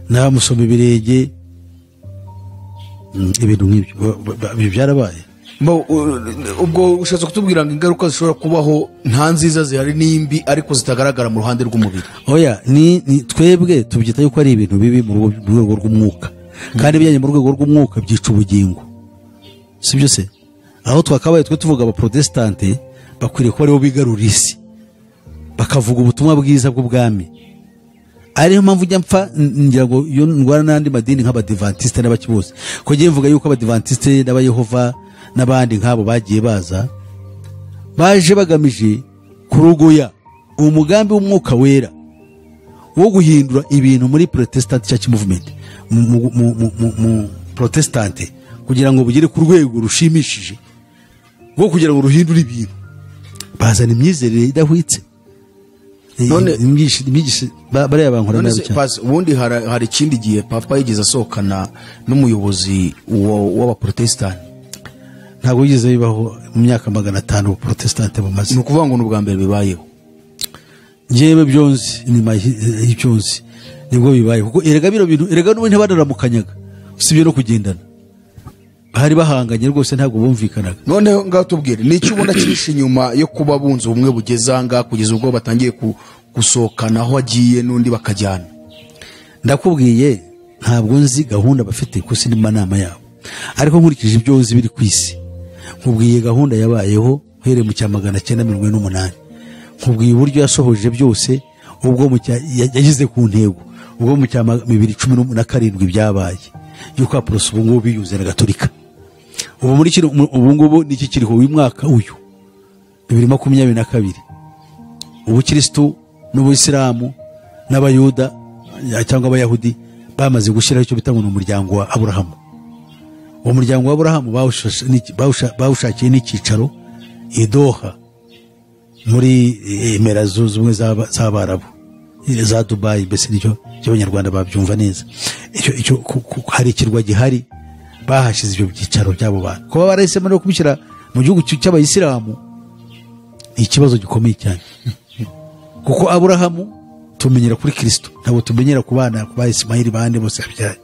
nawe amusoma ibirenge. Ibintu nk'ibyo byarabaye. Ubwo ushatse kutubwira ngo ingaruka zishobora kubaho nta nziza zihari n'imbi, ariko zitagaragara mu ruhande rw'umubiri. Oya, ni twebwe tubyita yuko ari ibintu bibi mu rwego rw'umwuka, kandi ibijyanye mu rwego rw'umwuka byica ubugingo, si byo se? Aho twakabaye twe tuvuga abaprotestante bakwiriye kuba aribo bigarura isi, bakavuga ubutumwa bwiza bw'ubwami. Ariyo mpamvu ujya mpfa ngira ngo iyo ndwara n'andi madini nk'abadivantiste n'abaki bose, ko ngiye mvuga yuko abadivantiste n'abayehova n'abandi nk'abo bagiye baza baje bagamije kurogoya umugambi w'umwuka wera wo guhindura ibintu muri Protestant Church Movement, mu Protestant, kugira ngo bugere ku rwego rushimishije rwo kugira ngo ruhindure ibintu. Bazana imyizerere idahwitse. None imyigisho bariya bankora nabi cyane. Ubundi hari ikindi gihe papa yigeze asohokana n'umuyobozi w'abaprotestant. Ntabwo yigeze bibaho mu myaka 500 ubuprotestante bumaze. Ni ukuvuga ngo ni ubwa mbere bibayeho. Njyewe byonzi nyuma y'ibyonzi nibwo bibaye, kuko erega bino bintu erega n'ubu ntibanaramukanyaga, usibye no kugendana bari bahanganye rwose, ntabwo bumvikanaga. None ngaho tubwire ni icyo ubona kirishe inyuma yo kuba bunze ubumwe bugeze aha kugeza ubwo batangiye gusohokana aho agiye n'undi bakajyana. Ndakubwiye ntabwo nzi gahunda bafite kuko sindi mu manama yabo, ariko nkurikije ibyo nzi biri ku isi, nkubwiye gahunda yabayeho uhereye mu cya 948, nkubwiye uburyo yasohoje byose ubwo yageze ku ntego, ubwo mu cya 2017 byabaye yuko aporoso ubu ngubu biyuze na Gatolika. Ubu muri kino ubu ngubu niki kiriho uyu mwaka uyu 2022, ubukristo n'ubuyisilamu n'abayuda cyangwa abayahudi bamaze gushyiraho icyo bita ngo ni umuryango wa Aburahamu. Uwo muryango wa Aburahamu bawushakiye n'icyicaro i Doha muri Emira Zunze Ubumwe z'Abarabu za Dubai, mbese nicyo cy'abanyarwanda babyumva neza. Icyo hari ikirwa gihari bahashize ibyo byicaro by'abo bantu. Kuba barahisemo no kubishyira mu gihugu cy'abayisilamu ni ikibazo gikomeye cyane, kuko Aburahamu tumenyera kuri Kristo, ntabwo tumenyera ku bana ba Ismaili bande bose yabyaye.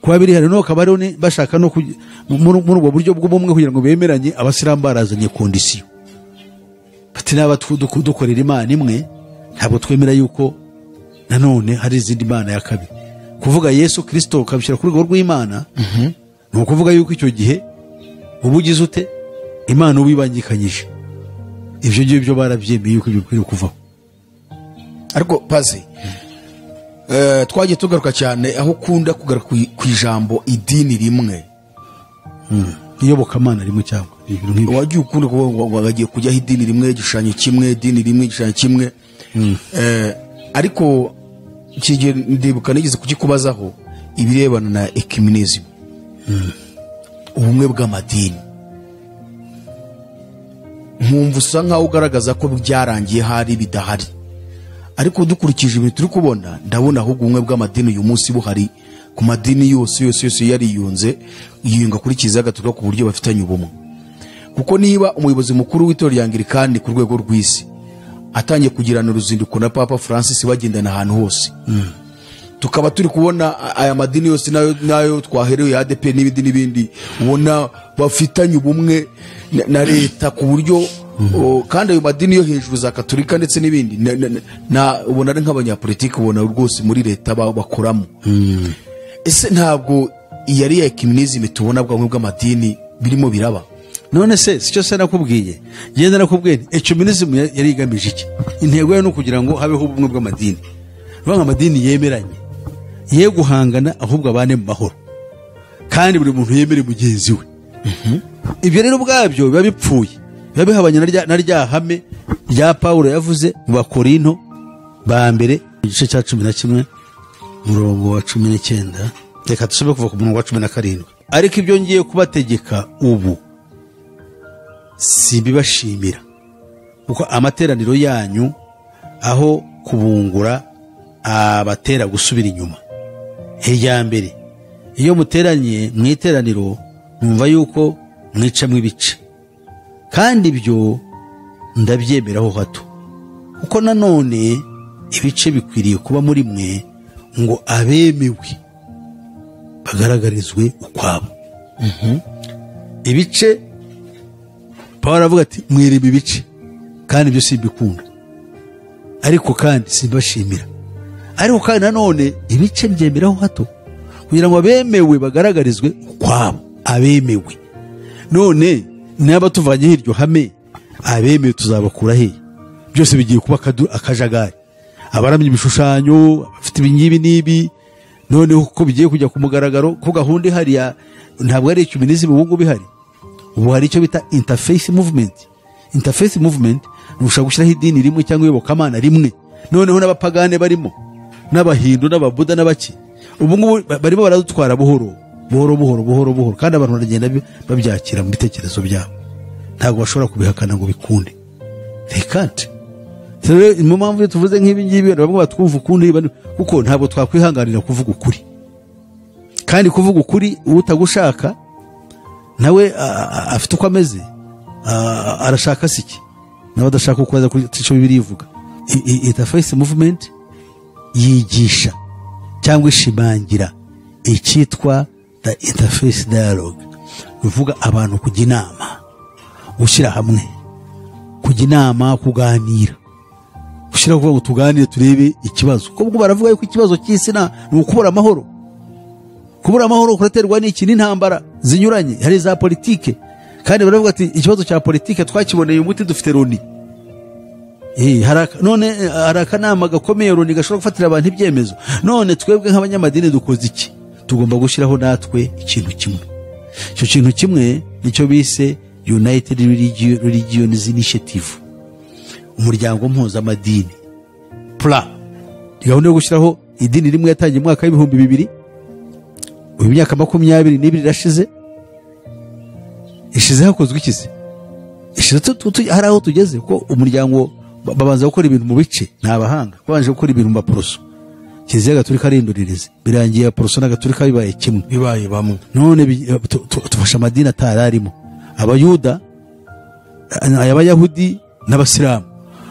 Kuba biri hari no akaba bashaka no muri ubwo buryo bw'ubumwe kugira ngo bemeranye, abasilamu barazanye kondisiyo bati naba dukorera Imana imwe, ntabwo twemera yuko nanone hari izindi mana ya kabiri. Kuvuga Yesu Kristo ukabishyira ku rwego rw'Imana, ni ukuvuga yuko icyo gihe uba ugize ute Imana ubibangikanyije. Ibyo ngibyo barabyemeye yuko ibyo bikwiriye kuvaho. Ariko pazi twagiye tugaruka cyane aho ukunda kugaruka ku ijambo idini rimwe, iyobokamana rimwe cyangwa wagiye ukunda kuvuga ngo bagiye kujyaho idini rimwe, igishushanyo kimwe, idini rimwe, igishushanyo kimwe. Ariko Iki gihe ndibuka nigeze kugikubazaho ibirebana na ecumenism, ubumwe bw'amadini. Nkumva usa nkaho ugaragaza ko byarangiye hari bidahari, ariko dukurikije ibintu turi kubona, ndabona ahubwo ubumwe bw'amadini uyu munsi buhari ku madini yose yose yose yariyunze, yiyunga kuri Kiliziya Gatolika ku buryo bafitanye ubumwe. Kuko niba umuyobozi mukuru w'itorero rya Anglikani ku rwego rw'isi atangiye kugirana uruzinduko na Papa Francis bagendana ahantu hose, tukaba turi kubona aya madini yose nayo twahereye ADP n'ibindi n'ibindi, ubona bafitanye ubumwe na leta ku buryo, kandi ayo madini yo hejuru za Katolika ndetse n'ibindi na ubona ari nk'abanyapolitiki, ubona rwose muri leta bakoramo. Ese ntabwo yari ya ecumenism tubona bwamwe bw'amadini birimo biraba? None se sicyo se nakubwiye? Genda nakubwiye ecumenism yari igamije iki? Intego yayo ni ukugira ngo habeho ubumwe bw'amadini, banga amadini yemeranye, ye guhangana ahubwo abane mu mahoro, kandi buri muntu yemere mugenzi we. Ibyo rero ubwabyo biba bipfuye, biba bihabanye na rya hame rya Paulo yavuze mu Bakorinto ba mbere igice cya 11 umurongo wa 19. Reka dusome kuva ku murongo wa 17. Ariko ibyo ngiye kubategeka ubu simbibashimira, kuko amateraniro yanyu aho kubungura abatera gusubira inyuma. Irya mbere, iyo muteranye mu iteraniro numva yuko mwicamwe ibice, kandi ibyo ndabyemeraho hato, kuko nanone ibice bikwiriye kuba muri mwe ngo abemewe bagaragarizwe ukwabo. Ibice, Pawulo aravuga ati mwirema ibice, kandi ibyo simbikunda, ariko kandi simbashimira. Ariko kandi nanone ibice byemeraho hato kugira ngo abemewe bagaragarizwe ukwabo. Abemewe none naba tuvanye hiryo hame, abemewe tuzabakura he? Byose bigiye kuba akajagari, abaramye ibishushanyo, abafite ibingibi n'ibi. Noneho kuko bigiye kujya ku mugaragaro ko gahunda ihari ya ntabwo ari ecumenism ubu ngubu ihari, ubu hari icyo bita interfaith movement. Interfaith movement ni ushaka gushyiraho idini rimwe cyangwa iyobokamana rimwe, noneho n'abapagane barimo, n'abahindu n'ababuda n'abaki. Ubu ngubu barimo baradutwara buhoro buhoro buhoro buhoro buhoro, kandi abantu baragenda babyakira mu bitekerezo byabo, ntabwo bashobora kubihakana ngo bikunde. They can't. Rero mu mpamvu iyo tuvuze nk'ibi ngibi bamwe batwumva ukundi, kuko ntabwo twakwihanganira kuvuga ukuri, kandi kuvuga ukuri utagushaka nawe afite uko ameze, arashaka siki nawe adashaka uko aza kuri icyo Bibiliya ivuga. Interfaith movement yigisha cyangwa ishimangira icyitwa the interfaith dialogue, bivuga abantu kujya inama, gushyira hamwe, kujya inama, kuganira, gushyira kuvuga ngo tuganire turebe ikibazo. Kuko ubwo baravuga yuko ikibazo cy'isi ni ukubura amahoro. Kubura amahoro kuraterwa n'iki? N'intambara zinyuranye, hari za politike, kandi baravuga ati ikibazo cya politike twakiboneye umuti, dufite Loni. None hari akanama gakomeye Loni gashobora gufatira abantu ibyemezo. None twebwe nk'abanyamadini dukoze iki? Tugomba gushyiraho natwe ikintu kimwe. Icyo kintu kimwe nicyo bise United Religions Initiative, umuryango mpuzamadini. PLA gahunda yo gushyiraho idini rimwe yatangiye mu mwaka w'2000, uyu myaka 22 irashize. Ishize hakozwe iki se? Ishize hari aho tugeze ko umuryango babanza gukora ibintu mu bice, ni abahanga babanje gukora ibintu mu maporoso. Kiliziya Gatolika arinduririze, birangiye aporoso na Gatolika bibaye kimwe, bibaye bamwe. None tufasha amadini atari arimo, abayuda, abayahudi n'abasilamu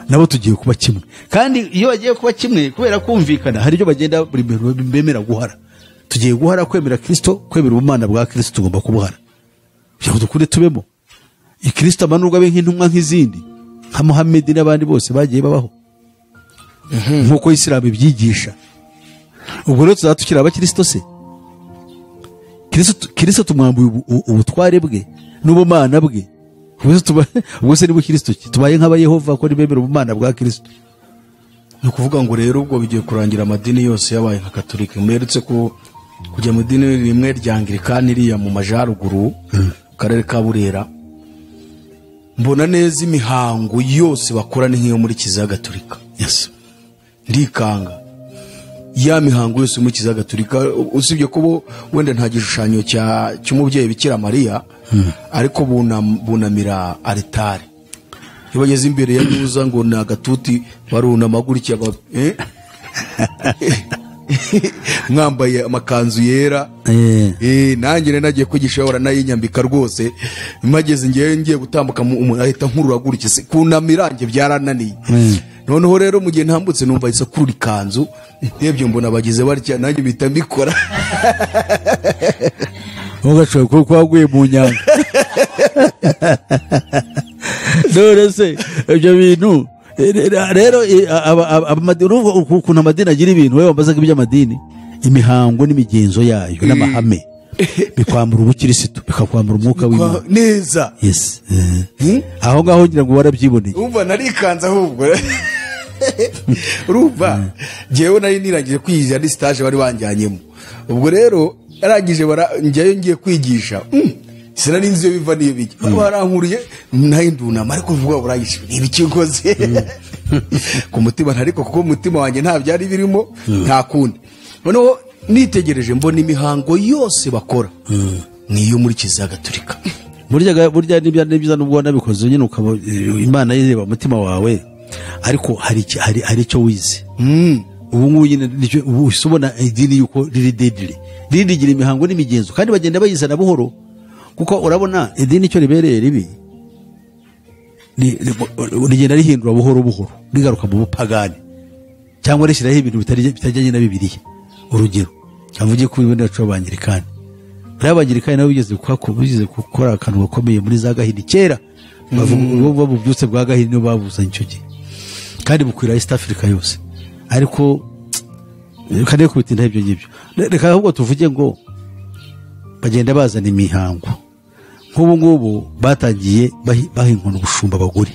nabo tugiye kuba kimwe. Kandi iyo bagiye kuba kimwe kubera kumvikana, hari ibyo bagenda buri bemera guhara. Tugiye guhara kwemera Kristo, kwemera ubumana bwa Kristo tugomba kubuhara kugira ngo dukure tubemo. Kristo amanurwa abe nk'intumwa nk'izindi, nka Muhammad n'abandi bose bagiye babaho, nk'uko Isilamu ibyigisha. Ubwo rero tuzaba tukiri abakristo se? Kristo tumwambuye ubutware bwe n'ubumana bwe. Ubwo se ni bukristo ki? Tubaye nk'abayehova ko ntibemera ubumana bwa Kristo. Ni ukuvuga ngo rero ubwo bigiye kurangira amadini yose yabaye nka Katolika. Mweretse ko kujya mu idini rimwe rya Anglikani iriya mu majaruguru, karere ka Burera, mbona neza imihango yose bakora ni nk'iyo muri Kiliziya Gatolika. Yes. Ndikanga. Ya mihango yose muri Kiliziya Gatolika, usibye ko bo wenda nta gishushanyo cy'umubyeyi Bikira Mariya, ariko bunamira aritari. Iyo bageze imbere ya nuza ngo ni agatuti, barunama gutya, mwambaye amakanzu yera. Nanjye rero nagiye kwigisha, bahora nayinyambika rwose. Mpageze ngewe ngiye gutambuka, umuntu ahita nkurura gutya. Se, kunamira njye byarananiye. Noneho rero mu gihe ntambutse numva ahise akurura ikanzu, ndebye mbona bagize batya, nanjye mpita mbikora. Ugashobora kuba waguye mu nyanja. None se ibyo bintu rero, urumva ukuntu amadini agira ibintu. Wowe wambazaga iby'amadini, imihango n'imigenzo yayo n'amahame bikwambura ubukirisitu, bikakwambura umwuka w'Imana. Neza. Yes. Aho ngaho ngira ngo warabyiboneye. Urumva narikanze ahubwo. Urumva njyewe nari nirangije kwigisha, ni stage bari banjyanyemo. Ubwo rero yarangije njyayo ngiye kwigisha. Sinari nzi iyo biva n'iyo bijya. Barankuriye nayo ndunama, ariko vuga burayishe ni ibiki nkoze ku mutima, ariko kuko umutima wanjye nta byari birimo, nta kundi. Noneho nitegereje mbona imihango yose bakora niyo muri Kiliziya Gatolika. Burya ni byiza nubwo wanabikoze nyine, ukaba Imana yireba umutima wawe, ariko hari icyo wize. Ubu ngubu nyine nicyo ubu uhise ubona idini yuko riri deadly, ririgira imihango n'imigenzo, kandi bagenda bayizana buhoro, kuko urabona idini icyo ribereye ribi rigenda rihindura buhoro buhoro, rigaruka mu bupagani cyangwa rishyiraho ibintu bitajyanye na Bibiliya. Urugero avuge ko wenda bacu b'Abangirikani, bariya Abangirikani nabo bigeze gukora akantu gakomeye muri za Gahini kera. Bavuga bubyutse bwa Gahini nibo babuzanye icyo gihe, kandi bukwira East Africa yose. Ariko reka ndeke kubitindaho ibyo ngibyo. Reka ahubwo tuvuge ngo bagenda bazana imihango. Nk'ubu ngubu batangiye baha inkono ubushumba abagore,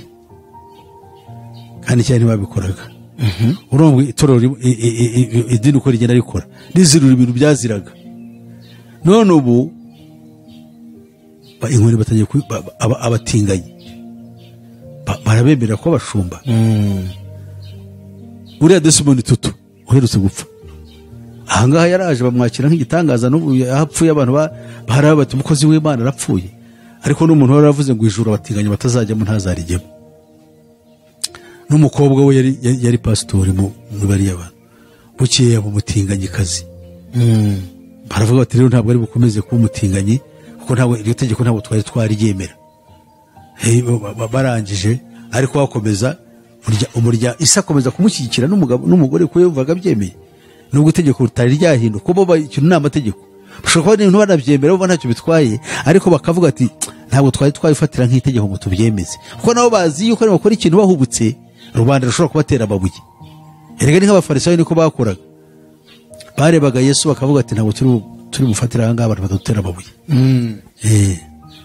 kandi cyane ntibabikoraga. Urumva itorero idini uko rigenda rikora, rizirura ibintu byaziraga. None ubu inkoni batangiye abatinganyi barabemera ko bashumba. Uriya Desmond Tutu uherutse gupfa ahangaha yaraje bamwakira nk'igitangaza. N'ubu hapfuye abantu baraba bati umukozi w'Imana arapfuye, ariko n'umuntu wari waravuze ngo ijuru abatinganyi batazajyamo ntazarijyemo. N'umukobwa we yari pasitori mu bariya bantu, bukeye yaba umutinganyikazi. Baravuga bati rero ntabwo ari bukomeze kuba umutinganyi, kuko ntabwo iryo tegeko ntabwo twari twariryemera. Hey, barangije ariko bakomeza umurya isi akomeza kumushyigikira n'umugabo n'umugore, kuko yumvaga abyemeye, nubwo itegeko ritari ryahinduka. Kuko bo ikintu ni amategeko, bashobora kuba n'ibintu banabyemera bo ntacyo bitwaye, ariko bakavuga ati ntabwo twari twabifatira nk'itegeko ngo tubyemeze, kuko nabo bazi yuko bakora ikintu bahubutse rubanda rushobora kubatera amabuye. Erega ni nk'abafarisayo niko bakoraga, barebaga Yesu bakavuga ati ntabwo turi bufatire aha ngaha abantu badutera amabuye.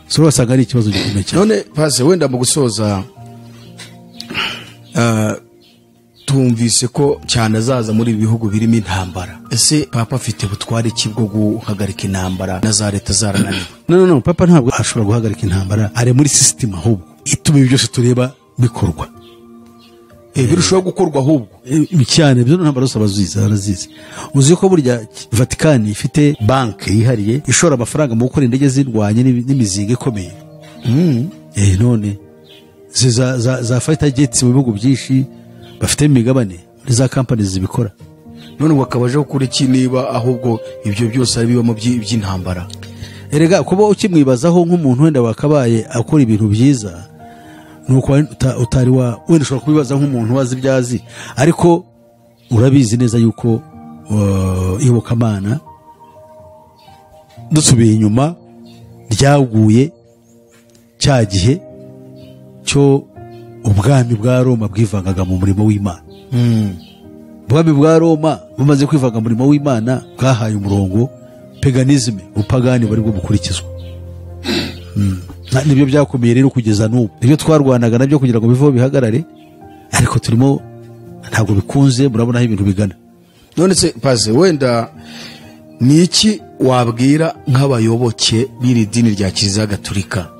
So basanga ari ikibazo gikomeye cyane. None pase wenda mu gusoza, tumvise ko cyane azaza muri ibi bihugu birimo intambara. Ese Papa afite butware ki bwo guhagarika intambara na za leta zarananiwe? No, Papa ntabwo ashobora guhagarika intambara, ari muri system ahubwo ituma ibi byose tureba bikorwa. Birushaho gukorwa ahubwo. Cyane ibyo ntambara zose abazizi arazizi. Uzi ko burya Vatican ifite banki yihariye ishora amafaranga mu gukora indege zirwanye n'imizinga ikomeye. None za fighter jets mu bihugu byinshi bafite imigabane muri za companies zibikora. None ngo akaba aje gukora iki niba ahubwo ibyo byose ari bibamo by'intambara? Erega kuba ukimwibazaho nk'umuntu wenda wakabaye akora ibintu byiza, nuko utari wa wenda ushobora kubibaza nk'umuntu wazi ibyazi, ariko urabizi neza yuko iyobokamana dusubiye inyuma ryaguye cya gihe cyo ubwami bwa Roma bwivangaga mu murimo w'Imana. Ubwami bwa Roma bumaze kwivanga mu murimo w'Imana bwahaye umurongo paganisme, ubupagani bari bwo bukurikizwa. Nibyo byakomeye rero kugeza n'ubu, nibyo twarwanaga nabyo kugira ngo biveho bihagarare, ariko turimo ntabwo bikunze, murabona aho ibintu bigana. None se pase wenda ni iki wabwira nk'abayoboke b'iri dini rya Kiliziya Gatolika?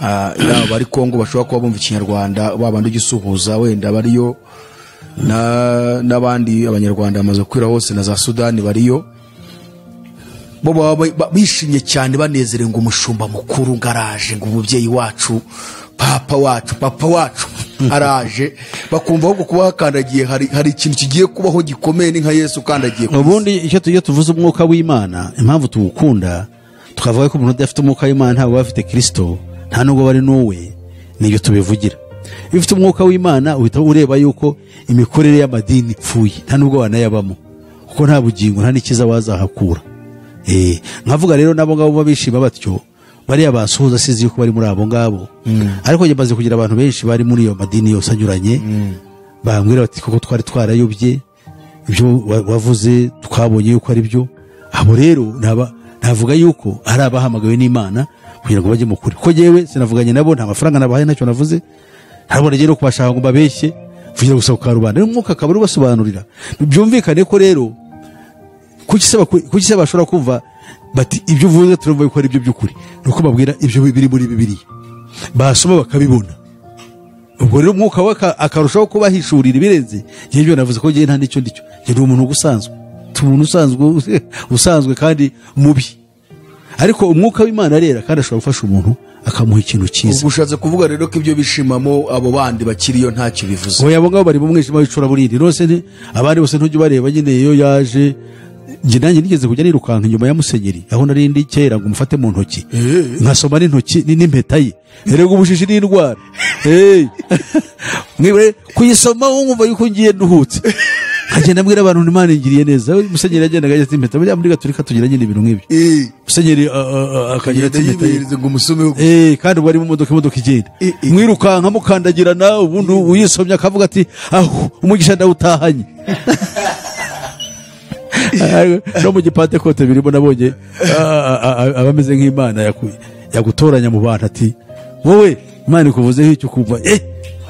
Yaba ari Kongo bashobora kuba bumva Ikinyarwanda, babandi ugisuhuza wenda bariyo n'abandi abanyarwanda bamaze gukwira hose na za Sudani bariyo, bo baba bishimye cyane banezerewe ngo umushumba mukuru ngaraje, ngo umubyeyi wacu, papa wacu, papa wacu araje. Bakumva ahubwo kuba hakandagiye hari ikintu kigiye kubaho gikomeye, ni nka Yesu ukandagiye ku isi. Ubundi icyo tujya tuvuze umwuka w'Imana, impamvu tuwukunda tukavuga ko umuntu udafite umwuka w'Imana ntabwo aba afite Kristo, nta nubwo bari n'uwe, nibyo tubivugira. Iyo ufite umwuka w'Imana uhita ureba yuko imikorere y'amadini ipfuye, nta nubwo wanayabamo, kuko nta bugingo nta n'ikiza wazahakura. Nkavuga rero nabo ngabo babishima batyo, bariya basuhuza sizi yuko bari muri abo ngabo. Ariko njye maze kugira abantu benshi bari muri iyo madini yose anyuranye, bambwira bati koko twari twarayobye, ibyo wavuze twabonye yuko ari byo. Abo rero navuga yuko ari abahamagawe n'Imana kugira ngo bajye mu kuri. Ko jewe sinavuganye nabo, nta mafaranga nabahaye, ntacyo navuze, ntabwo nagiye no kubashaka ngo mbabeshye, mvugira gusa ku karubanda. Rero umwuka akaba ubasobanurira. Byumvikane ko rero kuki se bashobora kumva bati ibyo uvuze turumva yuko ari ibyo by'ukuri, nuko babwira ibyo biri muri Bibiliya, basoma bakabibona. Ubwo rero umwuka we akarushaho kubahishurira ibirenze. Njye ibyo navuze ko njye nta n'icyo ndicyo, njye ndi umuntu usanzwe, ndi umuntu usanzwe kandi mubi, ariko umwuka w'Imana arera kandi ashobora gufasha umuntu akamuha ikintu cyiza. Ubwo ushatse kuvuga rero ko ibyo bishimamo abo bandi bakiriyo ntacyo bivuze? Oya, abo ngabo bari mu mwijima w'icuraburindi rwose, abandi bose ntujya ubareba nyine. Iyo yaje njye nanjye nigeze kujya nirukanka inyuma ya musenyeri aho nari ndi kera ngo umufate mu ntoki, nkasoma n'intoki n'impeta ye, erega ubujiji n'indwara. Mwibure kuyisoma wumva yuko ngiye nduhutse, nkagenda mbwira abantu Imana ingiriye neza. Musenyeri yagendaga ajya impeta, buriya muri Gatolika tugira nyine ibintu nk'ibyo. Musenyeri akagira ati impeta ye. Ngo umusomeho. Kandi ubu ari mu modoka, imodoka igenda. Mwirukanka mukandagirana, ubundi uyisomye akavuga ati aho umugisha ndawutahanye. No mu gipantekote birimo nabonye abameze nk'Imana yagutoranya mu bantu ati wowe Imana ikuvuzeho icyo ukumva,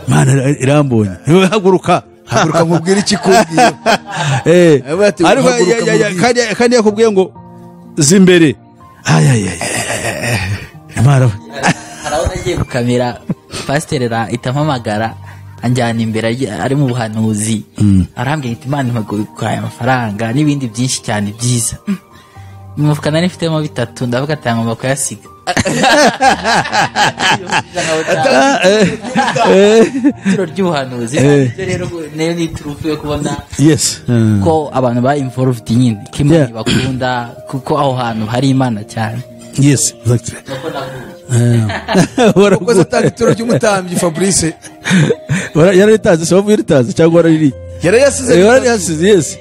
Imana irambonye, haguruka, haguruka nkubwire iki kubwiye. Ariko kandi yakubwiye ngo zimbere. Imana harabona agiye gukamera pasiteri itampamagara anjyana imbere ari mu buhanuzi, arambwira ati Imana impagukaye amafaranga n'ibindi byinshi cyane byiza. Mu mufuka nari mfitemo bitatu, ndavuga ati ngomba kuyasiga. Ituro ry'ubuhanuzi ibyo rero nayo ni iturufu yo kubona ko abantu ba involved nyine, ko Imana ibakunda, kuko aho hantu hari Imana cyane. Yes, exactly. Ukoze atanga ituro ry'umutambyi Fabrice. Yararitaze, se wavuye iritaze cyangwa waraririye? Yarayasize. Yarayasize, yes.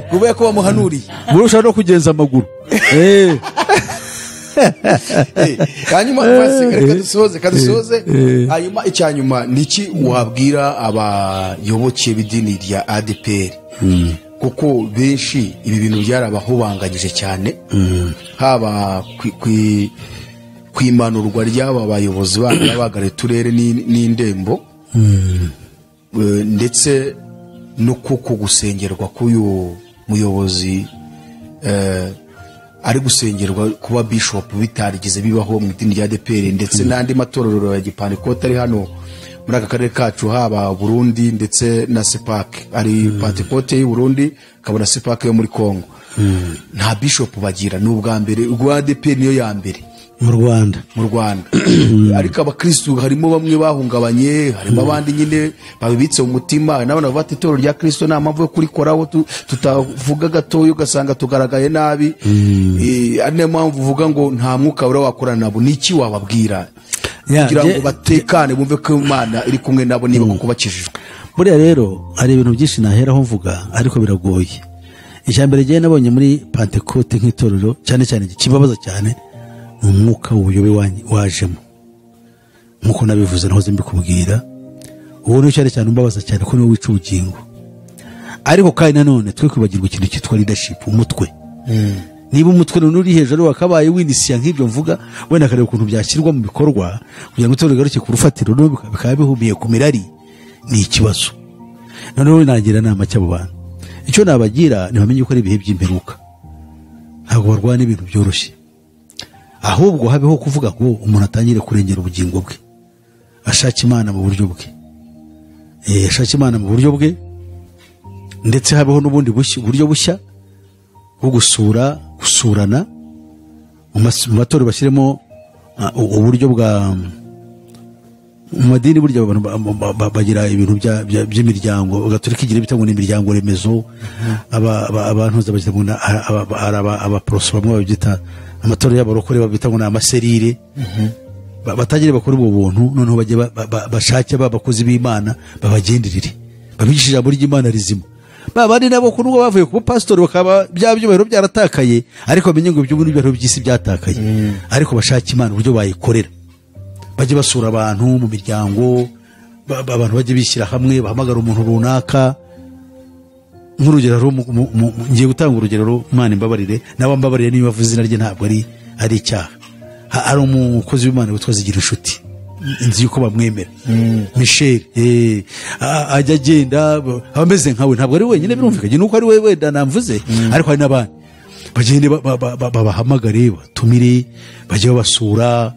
Kubera ko bamuhanuriye. Murusha no kugenza amaguru. Hanyuma reka dusoze, kadusoze. Hanyuma icyanyuma niki wabwira abayoboke b'idini rya ADPR? Kuko benshi ibi bintu byarabahubanganyije cyane, haba kwimanurwa ry'aba bayobozi b'abagare turere n'indembo, ndetse no kuko gusengerwa k'uyu muyobozi ari gusengerwa kuba bishop bitarigeze bibaho mu idini rya ADPR, ndetse n'andi matorero ya Gipantekote ari hano muri aka karere kacu, haba Burundi ndetse na CEPAC, ari Pantekote y'u Burundi kabona CEPAC yo muri Kongo. Nta bishop bagira, ni ubwa mbere ubwo ADPR niyo ya mbere mu Rwanda, mu Rwanda. Ariko abakristo harimo bamwe bahungabanye, harimo abandi nyine babibitse mu mutima, nabona bati itorero rya Kristo nta mpamvu yo kurikoraho, tutavuga gatoyo ugasanga tugaragaye nabi. Ari nayo mpamvu uvuga ngo nta mwuka wera wakorana nabo. Niki wababwira kugira ngo batekane bumve ko Imana iri kumwe nabo niba koko bakijijwe? Buriya rero hari ibintu byinshi naheraho mvuga ariko biragoye. Icya mbere gihe nabonye muri Pantekote nk'itorero cyane cyane kibabaza cyane umwuka w'ubuyobe wajemo, nkuko nabivuze nahoze mbikubwira, uwo ni cyane cyane umbabaza cyane ko niwe wica ubugingo. Ariko kandi nanone twe kwibagirwa ikintu cyitwa leadership, umutwe. Niba umutwe none uri hejuru wakabaye winisiya nk'ibyo mvuga, wenda akareba ukuntu byashyirwa mu bikorwa kugira ngo itorero rigaruke ku rufatiro, bikaba bihumiye ku mirari, ni ikibazo. Noneho nagira inama cy'abo bantu, icyo nabagira ni bamenye ko ari ibihe by'imperuka, ntabwo barwana ibintu byoroshye, ahubwo habeho kuvuga ngo umuntu atangire kurengera ubugingo bwe, ashake Imana mu buryo bwe, ashake Imana mu buryo bwe, Ndetse habeho n'ubundi buryo bushya bwo gusurana mu matorero, bashyiremo uburyo bwa mu madini. Burya abantu bagira ibintu by'imiryango. Gatolika igira ibita ngo ni imiryango remezo, abantu babyita ngo abaporoso, bamwe babyita amatorero y'abarokore, babita ngo ni amaserire. Batagire bakora ubwo buntu, noneho bajye bashake abakozi b'Imana babagenderere, babigishe ijambo ry'Imana rizima. Babandi nabo ko nubwo bavuye ku bupasitori bakaba bya byubahiro byaratakaye, ariko bamenye ngo ibyo byubahiro by'isi byatakaye, ariko bashake Imana uburyo bayikorera. Bajye basura abantu mu miryango, abantu bajye bishyira hamwe, bahamagara umuntu runaka. Nk'urugero, ngiye gutanga urugero, Imana imbabarire nawe mbabarire niba avuze izina rye ntabwo ari icyaha. Hari umukozi w'Imana witwa Zigira Inshuti, nzi yuko bamwemera, Michel, ajya agenda aba ameze nkawe, ntabwo ari wenyine, birumvikanye nuko ari we wenda namvuze, ariko hari n'abandi. Bagende babahamagare, batumire, bajye babasura,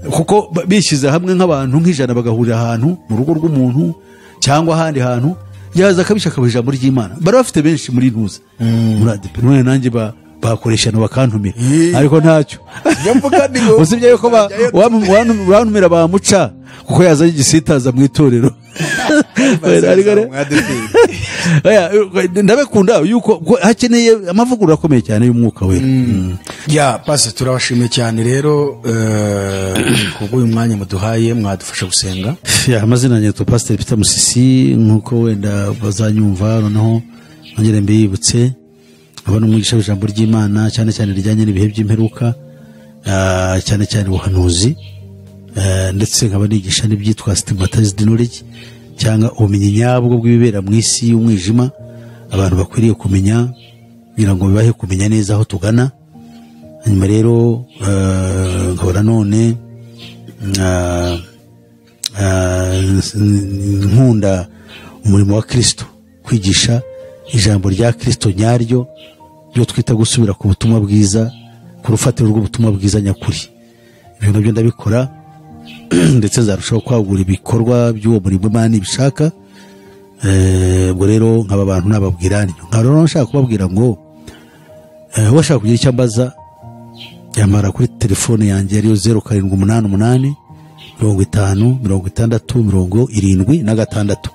kuko bishyize hamwe nk'abantu nk'ijana bagahurira ahantu mu rugo rw'umuntu cyangwa ahandi hantu, yaza akabisha akabaha ijambo ry'Imana. Bari bafite benshi muri ntuza muri ADEPR, none nanjye bakoresha bakantumira, ariko ntacyo usibye yuko bantumira bamuca, kuko yazanye igisitaza mu itorero. Ndabekunda yuko hakeneye amavugurura akomeye cyane y'umwuka wera. Ya pasi, turabashimiye cyane rero kubw'uyu mwanya muduhaye, mwadufasha gusenga. Ya, amazina yanjye yitwa Pasiteri Peter Musisi, nk'uko wenda bazanyumva, noneho nongere mbibutse, aba ni umwigisha w'ijambo ry'Imana, cyane cyane rijyanye n'ibihe by'imperuka, cyane cyane ubuhanuzi, ndetse nkaba nigisha n'ibyitwa stigmatized knowledge, cyangwa ubumenyi nyabwo bw'ibibera mu isi y'umwijima, abantu bakwiriye kumenya kugira ngo bibahe kumenya neza aho tugana. Hanyuma rero nkaba nanone nkunda umurimo wa Kristo, kwigisha ijambo rya Kristo nyaryo, ryo twita gusubira ku butumwa bwiza, ku rufatiro rw'ubutumwa bwiza nyakuri. Ibyo nabyo ndabikora, ndetse zarushaho kwagura ibikorwa by'uwo murimo Imana ibishaka. Ubwo rero nkaba abantu nababwira, nkaba rero nshaka kubabwira ngo uwashaka kugira icyo ambaza yamara kuri telefone yanjye ariyo 0788 50 60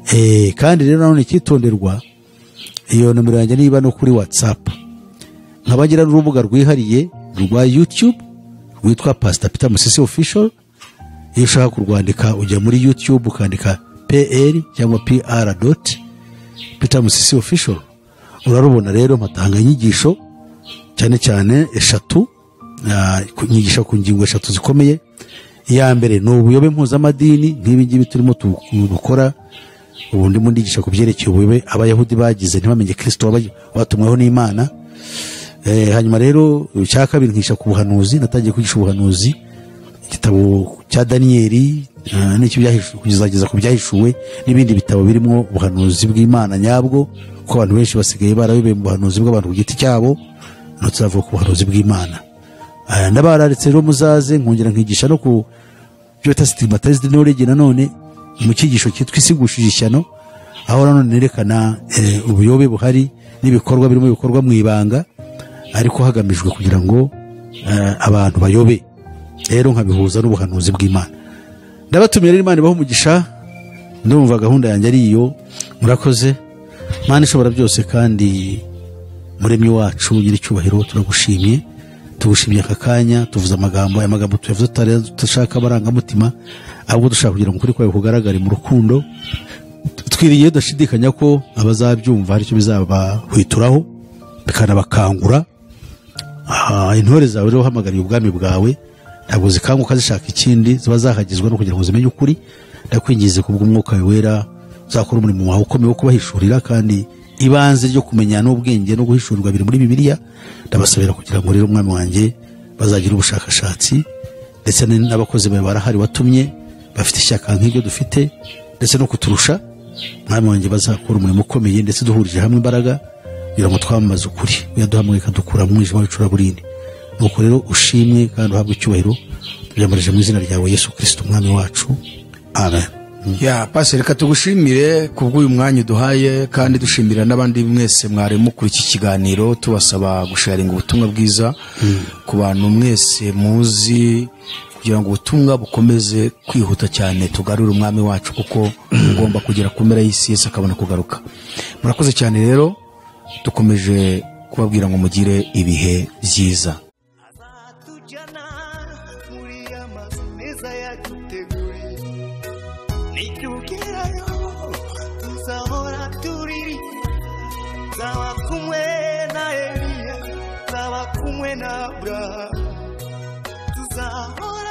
76. Kandi rero nanone icyitonderwa, iyo nomero yanjye niba no kuri WhatsApp, nkabagira n'urubuga rwihariye rwa YouTube rwitwa Pastor Peter Musisi Official. Iyo ushaka kurwandika ujya muri YouTube ukandika PR cyangwa PR dot Peter Musisi Official, urarubona. Rero mpatanga inyigisho cyane cyane eshatu, inyigisho ku ngingo eshatu zikomeye. Iya mbere ni ubuyobe mpuzamadini, nk'ibi ngibi turimo gukora ubu, ndimo ndigisha ku byerekeye ubuyobe Abayahudi bagize ntibamenye Kristo watumweho n'Imana. Hanyuma rero icya kabiri nkisha ku buhanuzi, natangiye kwigisha ubuhanuzi, igitabo cya Daniyeli n'icyo kuzageza ku byahishuwe n'ibindi bitabo birimo ubuhanuzi bw'Imana nyabwo, kuko abantu benshi basigaye barabibeye mu buhanuzi bw'abantu ku giti cyabo, no tuzavuga ku buhanuzi bw'Imana. Ndabararitse rero muzaze, nkongera nkigisha no ku byo bita stigmatized knowledge, nanone mu cyigisho cyitwa Isigushije Ishyano, aho nanone nerekana ubuyobe buhari n'ibikorwa birimo bikorwa mu ibanga, ariko hagamijwe kugira ngo abantu bayobe. Rero nkabihuza n'ubuhanuzi bw'Imana. Ndabatumiye rero, Imana ibahe umugisha. Ndumva gahunda yanjye ari iyo. Murakoze. Mana ishobora byose kandi muremyi wacu nyiricyubahiro, turagushimye, tugushimye aka kanya tuvuze amagambo, aya magambo tuyavuze tudashaka amarangamutima, ahubwo dushaka kugira ngo ukuri kwawe kugaragare mu rukundo. Twiriye tudashidikanya ko abazabyumva hari icyo bizabahwituraho bikanabakangura. Intore zawe rero uhamagariye ubwami bwawe ntabwo zikanguka zishaka ikindi, ziba zahagizwa no kugira ngo zimenye ukuri. Ndakwingize kubw'umwuka wera uzakora umurimo wawe ukomeye wo kubahishurira, kandi ibanze ryo kumenya n'ubwenge no guhishurirwa biri muri Bibiliya. Ndabasabira kugira ngo rero umwami wanjye bazagira ubushakashatsi, ndetse n'abakozi bawe barahari watumye bafite ishyaka nk'iryo dufite, ndetse no kuturusha. Mwami wanjye bazakora umurimo ukomeye, ndetse duhurije hamwe imbaraga kugira ngo twamamaze ukuri, uyaduhamwe ikadukura mu mwijima w'icuraburindi. Nuko rero ushimwe kandi uhabwe icyubahiro, tubyambarije mu izina ryawe Yesu Kristo umwami wacu, amen. Ya pasi, reka tugushimire kubw'uyu mwanya uduhaye, kandi dushimira n'abandi mwese mwari mukuri iki kiganiro, tubasaba gusharinga ubutumwa bwiza ku bantu mwese muzi, kugira ngo ubutumwa bukomeze kwihuta cyane, tugarure umwami wacu, kuko ugomba kugera ku mpera y'isi, Yesu akabona kugaruka. Murakoze cyane rero, dukomeje kubabwira ngo mugire ibihe byiza. Azatujyana muri ya mazu meza yaduteguriye, nitugerayo tuzahora turirimba, nzaba kumwe na Eliya, nzaba kumwe na Aburahamu, tuzahora